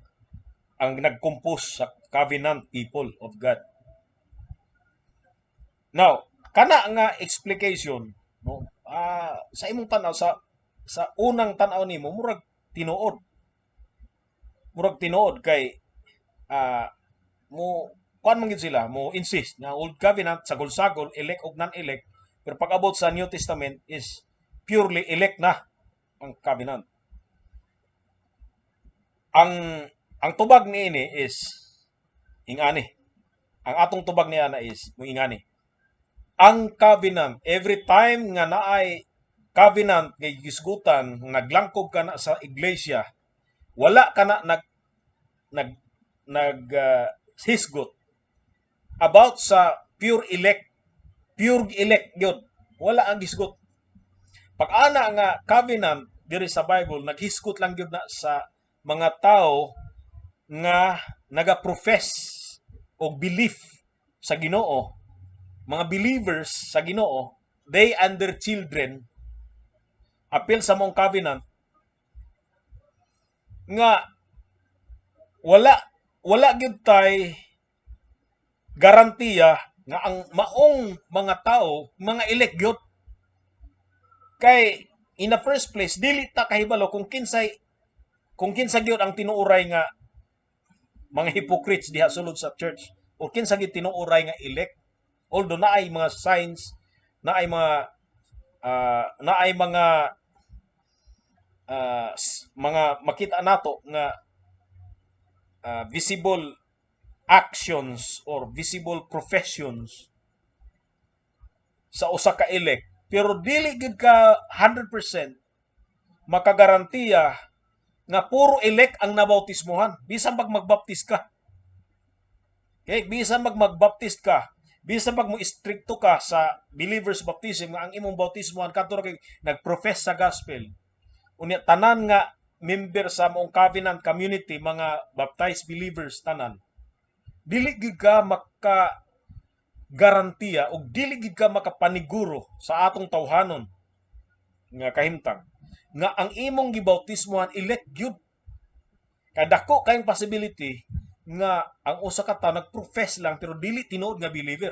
nag-compose sa covenant people of God. Now, kana nga explication, no, sa imong tan-aw, sa unang tan-aw nimo, murag tinuod. Murag tinuod kay mo kuan man gyud sila, mo insist nga Old Covenant sagol-sagol, elect og non-elect, pero pag abot sa New Testament is purely elect na ang covenant. Ang tubag niini is ingani. Ang atong tubag niya na is mo ingani. Ang covenant, every time nga naay covenant nga gisgutan, naglangkob ka na sa iglesia, wala ka na nag nag nag hisgot about sa pure elect, pure elect gyud. Wala ang gisgot. Pag ana nga covenant diri sa Bible, naghisgot lang gyud na sa mga tao nga naga-profess og belief sa Ginoo, mga believers sa Ginoo, they and their children apil sa maong covenant nga wala gyud tay garantiya nga ang maong mga tao mga elect gyud, kay in the first place dili ta kahibalo kung kinsa gyud ang tinuoray nga mga hypocrites diha sulod sa church o kinsa gyud tinuoray nga elect. Although naay mga signs, naay mga mga makita nato nga visible actions or visible professions sa usa ka elect, pero dili gid ka 100% makagarantiya nga puro elect ang nabautismohan bisan pag magbaptis ka. Okay, bisan pag magbaptist ka, bisan pag mo istrikto ka sa believers baptism nga ang imong bautismohan kadto ra kay nagprofess sa gospel, unya tanan nga member sa maong covenant community mga baptized believers tanan, dili gid ka maka garantiya og dili gid ka makapaniguro sa atong tawhanon nga kahimtang nga ang imong gibautismohan elect gyud. Kay dako kayong possibility nga ang usa ka tawo nag-profess lang pero dili tinuod nga believer.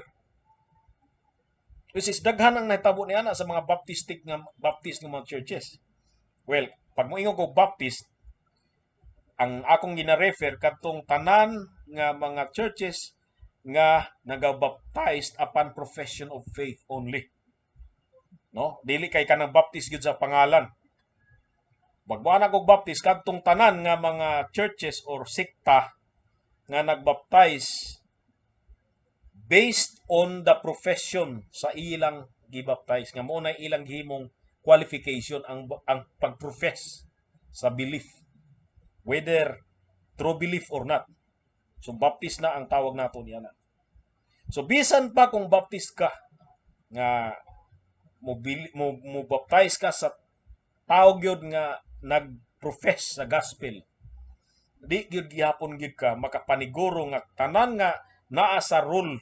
Which is daghan ang nahitabo niana sa mga Baptistic nga Baptist nga mga churches. Well, pag moingon ko Baptist, ang akong gina-refer kadtong tanan nga mga churches nga naga-baptized upon profession of faith only. No? Dili kay kanang Baptist gyud sa pangalan. Pag mo og Baptist, kadtong tanan nga mga churches or sekta nga nagbaptize based on the profession sa ilang gibaptize, nga mao na ilang gihimong qualification ang pag-profess sa belief, whether true belief or not. So Baptist na ang tawag nato niya na. So bisan pa kung Baptist ka nga mo baptize ka sa tao gyud nga nag-profess sa gospel, di gyud gihapon gyud ka makapaniguro nga tanan nga naa sa role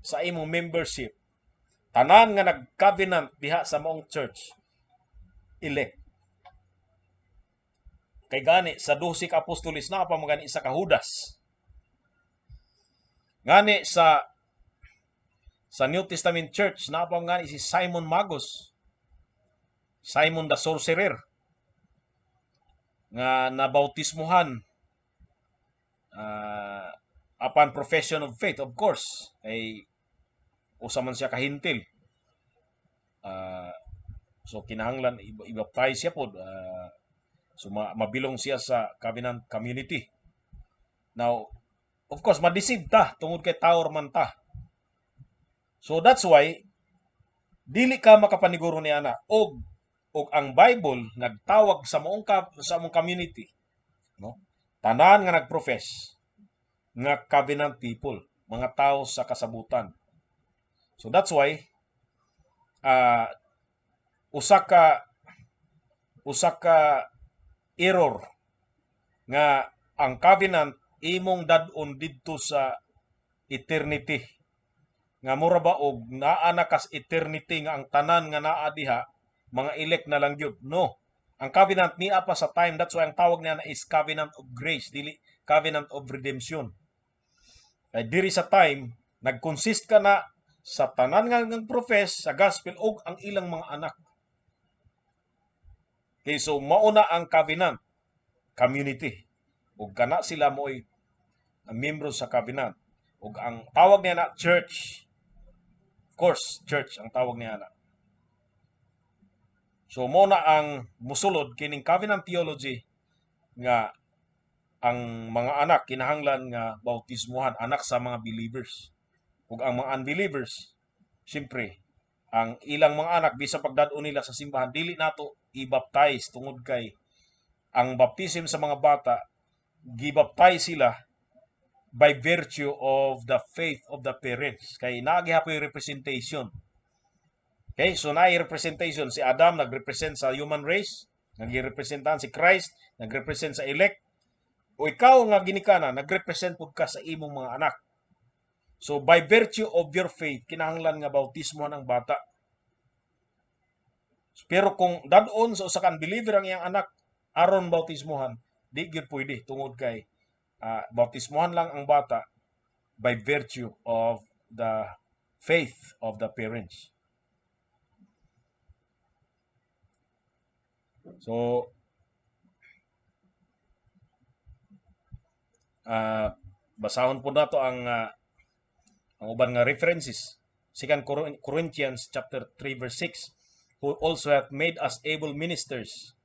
sa imong membership, tanan nga nag-covenant diha sa maong church, elect. Kay gani sa 12 ka apostoles naa pa man gani isa ka Judas. Gani sa New Testament Church naa pa gani si Simon Magus, Simon the Sorcerer, nga nabautismuhan upon profession of faith, of course, kay usa man siya kahintil. So kinahanglan i-baptize siya pod, so mabilong siya sa covenant community. Now, of course, ma-deceive ta tungod kay tao man ta. So that's why dili ka makapaniguro ni ana og ang Bible nagtawag sa maong community, no, tanan nga nagprofess nga covenant people, mga tao sa kasabutan. So that's why usa ka error nga ang covenant imong dad-on didto sa eternity, nga mura ba og naa na kas eternity nga ang tanan nga naa diha mga elect na lang gyud. No, ang covenant niya pa sa time. That's why ang tawag niya na is covenant of grace, dili covenant of redemption, kay diri sa time nag-consist ka na sa tanan nga ng profess sa gospel ug ang ilang mga anak. Okay, so mauna ang covenant community ug kana sila mo'y membro sa covenant ug ang tawag niya na church. Of course, church ang tawag niya na. So mo na ang musulod kining covenant theology nga ang mga anak kinahanglan nga bautismuhan, anak sa mga believers. Ug ang mga unbelievers, siyempre, ang ilang mga anak, bisan pagdad-on nila sa simbahan, dili nato i-baptize tungod kay ang baptism sa mga bata, gibaptize sila by virtue of the faith of the parents. Kay naa gihapoy representation. Okay, so naay representation. Si Adam nagrepresent sa human race, nagrepresentahan si Christ, nagrepresent sa elect. O ikaw nga ginikanan, nagrepresent pud ka sa imong mga anak. So by virtue of your faith, kinahanglan nga bautismo ang bata. Pero kung dad-on sa usa ka unbeliever ang iyang anak aron bautismohan, di gyud pwede tungod kay bautismohan lang ang bata by virtue of the faith of the parents. So basahon po nato ang uban nga references. 2 Corinthians chapter 3 verse 6, who also hath made us able ministers.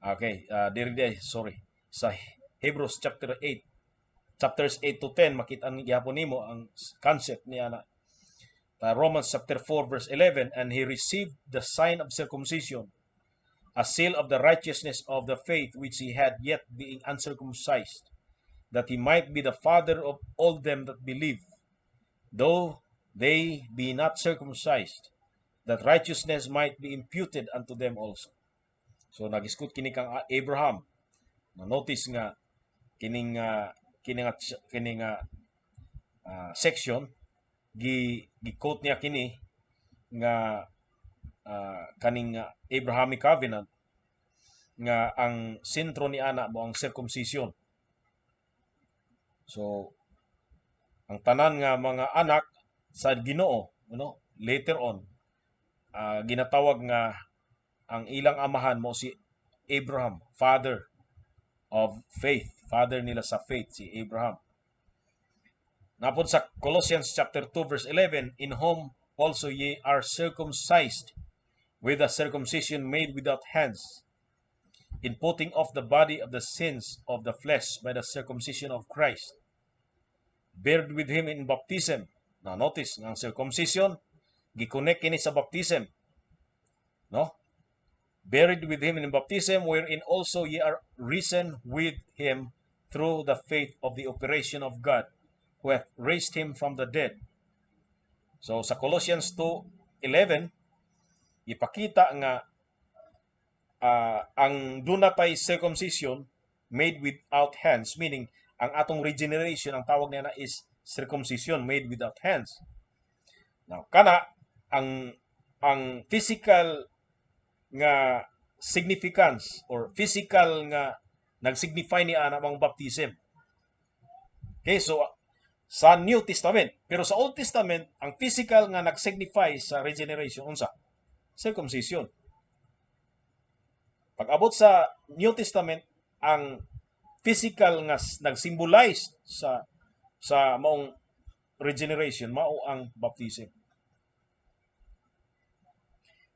Okay, diri di, sorry. Sa Hebrews chapter 8, chapters 8 to 10, makita ang gihapon nimo ang concept niya na. Romans chapter 4 verse 11, and he received the sign of circumcision, a seal of the righteousness of the faith which he had yet being uncircumcised, that he might be the father of all them that believe, though they be not circumcised, that righteousness might be imputed unto them also. So nagiskut kini kang Abraham. Na notice nga kining section gi quote niya kini nga kaning Abrahamic covenant. nga ang sentro ni ana mao ang circumcision. So ang tanan nga mga anak sa Ginoo, no, later on ginatawag nga ang ilang amahan mao si Abraham, father of faith, father nila sa faith si Abraham. Naa pod sa Colossians chapter 2 verse 11, "In whom also ye are circumcised with a circumcision made without hands, in putting off the body of the sins of the flesh by the circumcision of Christ, buried with him in baptism." Now notice, ang circumcision gi-connect kini sa baptism. No? "Buried with him in baptism, wherein also ye are risen with him through the faith of the operation of God, who hath raised him from the dead." So sa Colossians 2:11 ipakita nga ang duna tay circumcision made without hands, meaning ang atong regeneration, ang tawag niya na is circumcision made without hands. Now kana ang physical nga significance or physical nga nagsignify ni ana ang baptism. Okay, so sa New Testament, pero sa Old Testament, ang physical nga nagsignify sa regeneration unsa? Circumcision. Pag abot sa New Testament, ang physical nga nagsymbolize sa maong regeneration mao ang baptism.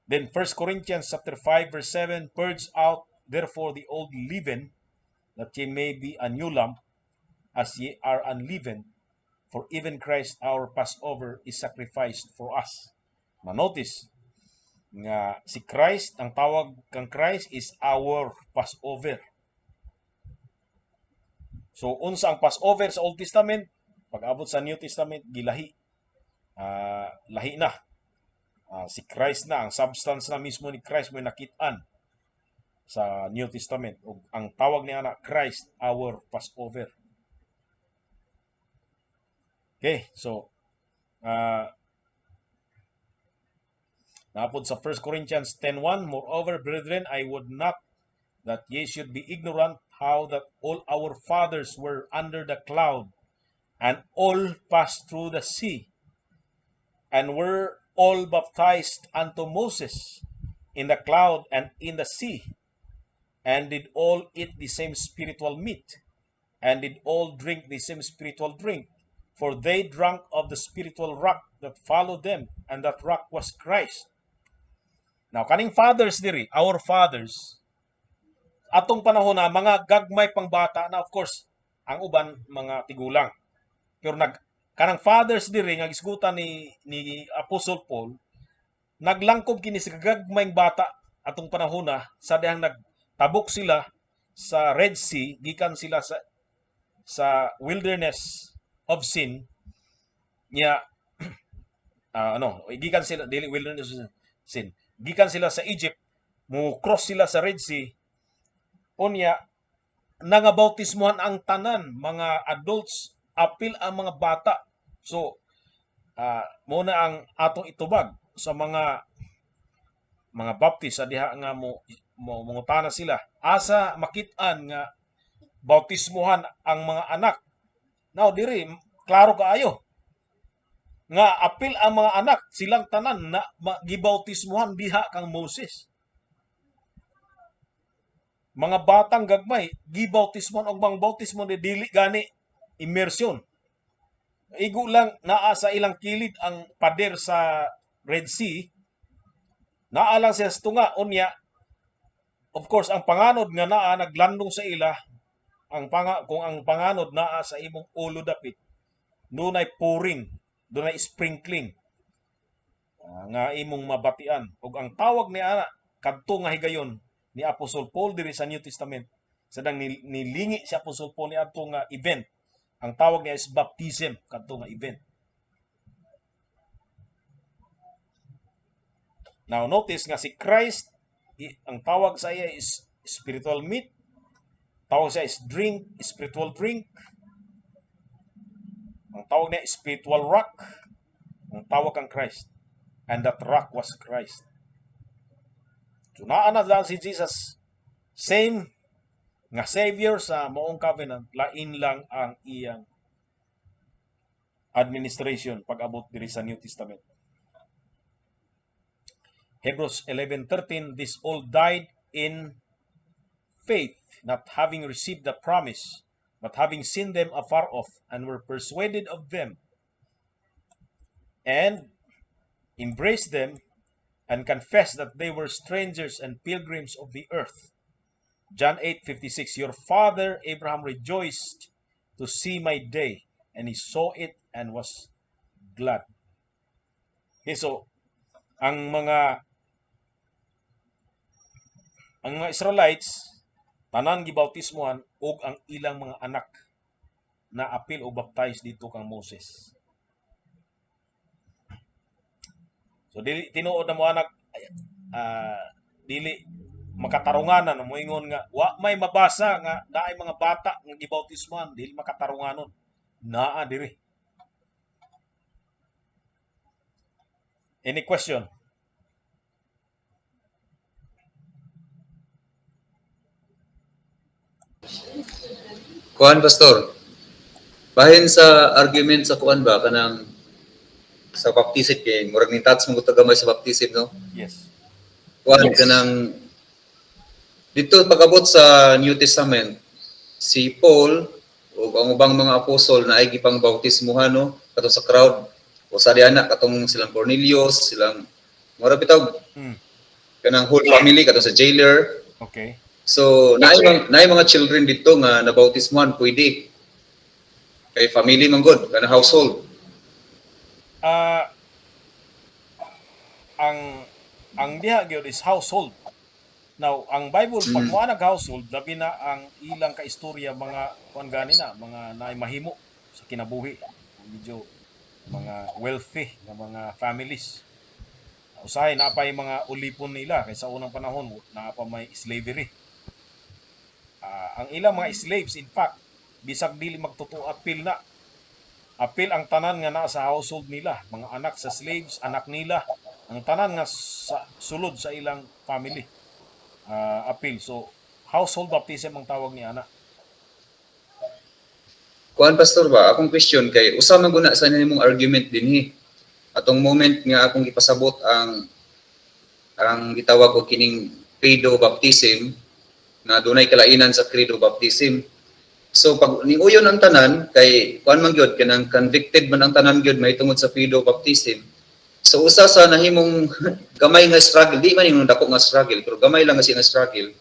Then 1 Corinthians chapter 5 verse 7, "Purge out therefore the old leaven, that ye may be a new lump, as ye are unleavened, for even Christ our Passover is sacrificed for us." Na notice nga si Christ, ang tawag kang Christ is our Passover. So unsa ang Passover sa Old Testament, pag abot sa New Testament gilahi. Lahi na. Si Christ na ang substance na mismo ni Christ mo nakit-an sa New Testament ug ang tawag niya na Christ our Passover. Okay, so naa pod sa 1 Corinthians 10:1, "Moreover, brethren, I would not that ye should be ignorant how that all our fathers were under the cloud, and all passed through the sea, and were all baptized unto Moses in the cloud and in the sea, and did all eat the same spiritual meat, and did all drink the same spiritual drink. For they drank of the spiritual rock that followed them, and that rock was Christ." Now, kaning fathers diri, our fathers, atong panahon na mga gagmay pang bata na, of course, ang uban mga tigulang. Pero nag kanang fathers diri nga gisgutan ni Apostle Paul, naglangkob kini sa gagmayng bata atong panahon na sa dihang nagtabok sila sa Red Sea gikan sila sa wilderness of sin nya, ano, gikan sila, dili wilderness of sin, gikan sila sa Egypt, mo cross sila sa Red Sea. Unya nangabautismohan ang tanan, mga adults apil ang mga bata. So mo na ang atong itubag sa mga Baptist sa diha nga mo mangutana sila asa makit-an nga bautismohan ang mga anak. Now diri klaro kaayo nga apil ang mga anak, silang tanan na gibautismohan diha kang Moses. Mga batang gagmay gibautismohan og bang bautismo di dili gani immersion. Igo lang naa sa ilang kilid ang pader sa Red Sea. Naa lang siya sa tunga. Unya, of course, ang panganod nga naa naglandong sa ila, ang panga, kung ang panganod naa sa imong ulo dapit, dunay pouring, dunay sprinkling nga imong mabatian. Ug ang tawag ni ana kadto nga higayon ni Apostle Paul diri sa New Testament, sa dang nilingi si Apostle Paul ni adto nga event, ang tawag niya is baptism kadto nga event. Now notice nga si Christ, ang tawag sa iya is spiritual meat, tawag siya is drink, spiritual drink, ang tawag niya is spiritual rock, ang tawag kang Christ, and that rock was Christ. So naa na daan si Jesus Same nga savior sa maong covenant, lain lang ang iyang administration pag-abot diri sa New Testament. Hebrews 11:13, "This all died in faith, not having received the promise, but having seen them afar off, and were persuaded of them, and embraced them, and confessed that they were strangers and pilgrims of the earth." John 8:56, "Your father Abraham rejoiced to see my day, and he saw it and was glad." Okay, so ang mga Israelites tanan gibautismohan ug ang ilang mga anak na apil o baptize dito kang Moses. So dili tinuod na mo anak, dili makatarunganan moingon nga wa may mabasa nga naay mga bata nga gibautismohan, dili makatarunganon. Naa diri. Any question? Kuan, Pastor. Bahin sa argument sa kuan ba, kanang sa baptism, kay murag ni touch mo gamay sa baptism, no? Yes. Kuan, kanang dito pag-abot sa New Testament, si Paul o ang ubang mga apostol na ay gipang bautismuhan, no, katong sa crowd o sa diana, katong silang Cornelius, silang mura bitaw kanang whole family, katong sa jailer. So naay mga children dito nga nabautismuhan, pwede kay family man gud, kanang household. Ang diha gyud is household. Now, ang Bible pag moanag household, labi na ang ilang kaistorya, mga kuan gani na, mga naay mahimo sa kinabuhi, medyo mga wealthy nga mga families. Usahay naa pay mga ulipon nila kay sa unang panahon naa pa may slavery. Ang ilang mga slaves, in fact, bisag dili magtotoo, apil na. Apil ang tanan nga naa sa household nila, mga anak sa slaves, anak nila, ang tanan nga sa sulod sa ilang family. Apil. So household baptism ang tawag ni ana. Kuan, Pastor ba, akong question kay usa man guna sa nimong argument dinhi. Atong moment nga akong gipasabot ang gitawag og kining credo baptism na dunay kalainan sa credo baptism. So pag niuyon ang tanan kay kuan man gyud, kanang convicted man ang tanan gyud mahitungod sa credo baptism. So usa sa nahimong gamay nga struggle, di man ingon dako nga struggle, pero gamay lang kasi nga struggle.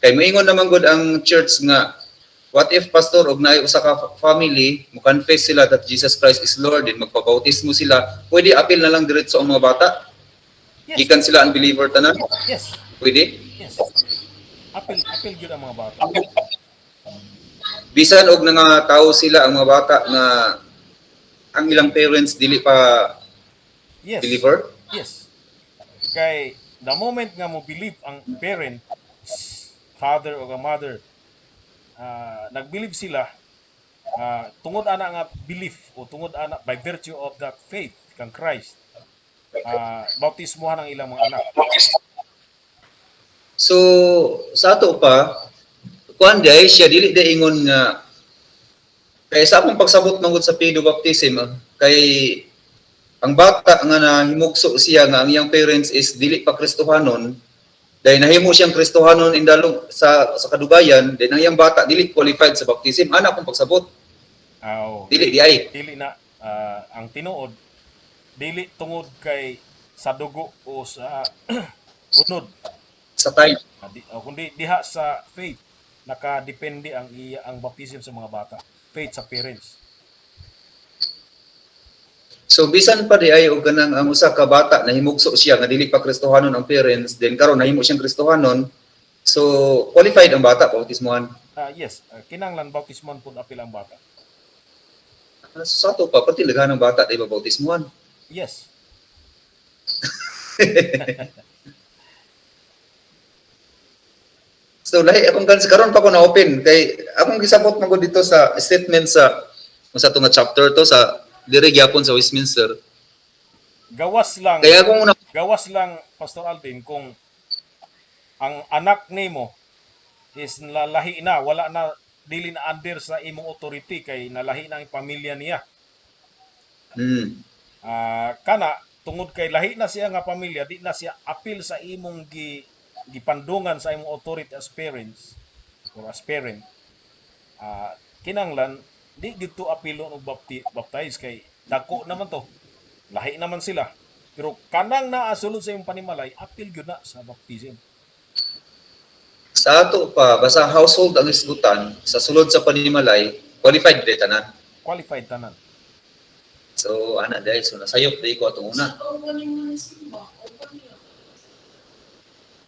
Kay moingon naman gud ang church nga, what if, Pastor, og naay usa ka family, mo confess sila that Jesus Christ is Lord, then magpabautismo sila, pwede apil na lang diretso ang mga bata? Yes. Gikan sila unbeliever tanan? Yes. Pwede? Yes. Apil, apil gyud ang mga bata. Bisan og nga tao sila ang mga bata nga ang ilang parents dili pa Yes. believer? Yes. Kay the moment nga mo believe ang parent, father o ang mother, nag-believe sila, tungod ana nga belief o tungod ana by virtue of that faith kang Christ, bautismohan ang ilang mga anak. So sa ato pa, kuan diay siya, dili di ingon nga kay sa akong pagsabot manggod sa pedo baptism, kay ang bata nga nahimugso siya nga ang iyang parents is dili pa Kristohanon, dahil nahimo siyang Kristohanon in dalong sa kadugayan, then ang iyang bata dili qualified sa baptism ana akong pagsabot. Aw, Dili di ay. Dili na, ang tinuod dili tungod kay sa dugo o sa unod Sa time. O kundi diha sa faith nakadepende ang iya ang baptism sa mga bata, faith sa parents. So bisan pa di ay og kanang ang usa ka bata nahimugso siya nga dili pa Kristohanon ang parents, then karon nahimo siyang Kristohanon, so qualified ang bata bautismohan? Yes, kinahanglan bautismohan pud apil ang bata. So sa ato pa, pati laghan ng bata di ba bautismohan? Yes. So lahi akong kan karon pa ko na open kay akong gisabot man gud dito sa statement sa ato nga chapter to sa diri gyapon sa Westminster. Gawas lang. Kaya akong una Gawas lang, Pastor Alvin, kung ang anak nimo is nalahi na, wala na, dili na under sa imong authority kay nalahi na ang pamilya niya. Kana tungod kay lahi na siya nga pamilya, di na siya apil sa imong gipandungan sa imong authority as parents or as parent. Kinanglan di gid to apilon og baptize kay dako naman to. Lahi naman sila. Pero kanang naa sulod sa imong panimalay, apil gyud na sa baptism. Sa ato pa, basta household ang isgutan, sa sulod sa panimalay, qualified di tanan. Qualified tanan. So ana dahil so nasayop dai ko atong una. Simba.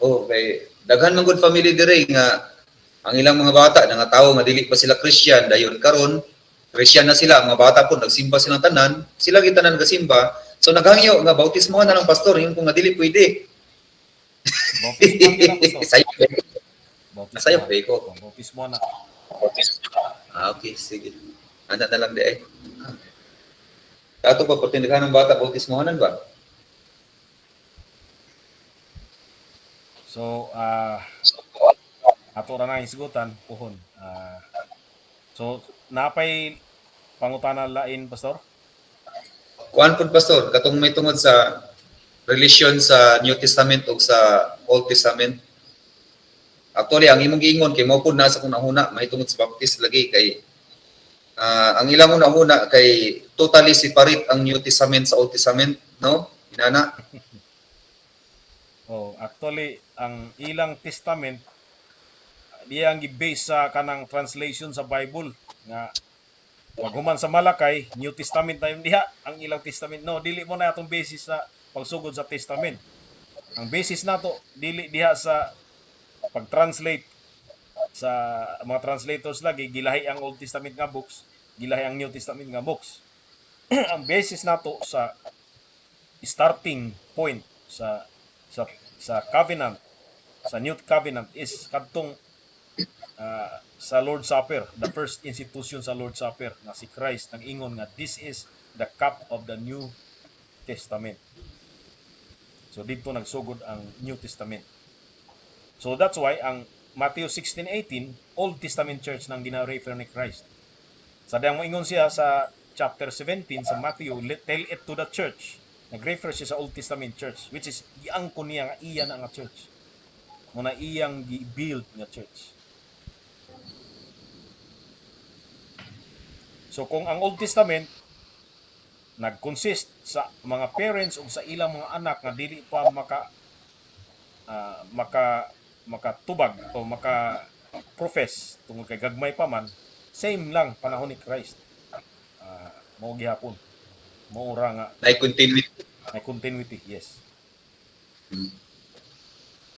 Oh, kay daghan man gud family dire nga ang ilang mga bata nga tawo nga dili pa sila Christian, dayon karon Christian na sila, ang mga bata po nagsimba silang tanan, sila gitanan gasimba. So naghangyo nga bautismo na ng pastor, yung kung nga dili pwede. Bautismo gyud na, pastor. Sayop. Bautismo. Nasayop eh ko. Bautismo na. Ah, okay, sige. Ana na lang di ay. Ato pa pagtindikahan ng bata, bautismohanan ba? So, ato ra na hisgutan puhon. So napay pangutana lain, pastor? Kuan pud, pastor, katong may tungod sa relation sa New Testament ug sa Old Testament. Actually, ang imong giingon kay mao pud na sa kung nahuna may tungod sa Baptist lagi kay ang ilang una-una kay totally separate ang New Testament sa Old Testament, no? Inana. Oh, actually ang ilang testament diyang gi-base sa kanang translation sa Bible nga paghuman sa Malakay, New Testament na yun diha ang ilang testament. No, dili mo na atong basis sa pagsugod sa testament. Ang basis nato dili diha sa pag-translate sa mga translators lagi gilahi ang Old Testament nga books, gilahi ang New Testament nga books. Ang basis nato sa starting point sa covenant, sa New Covenant, is kadtong sa Lord's Supper, the first institution sa Lord's Supper nga si Christ nag-ingon nga "This is the cup of the New Testament." So dito nagsugod ang New Testament. So that's why ang Matthew 16:18, Old Testament church nang gina-refer ni Christ. Sa dayang moingon siya sa chapter 17 sa Matthew, "Tell it to the church." Nag-refer siya sa Old Testament church, which is giangkon niya nga iya na nga church. Muna iyang gi-build nga church. So kung ang Old Testament nag-consist sa mga parents o sa ilang mga anak nga dili pa maka maka makatubag o maka profess tungod kay gagmay pa man, same lang panahon ni Christ. Mao gihapon. Mao ra nga May continuity. May continuity, yes.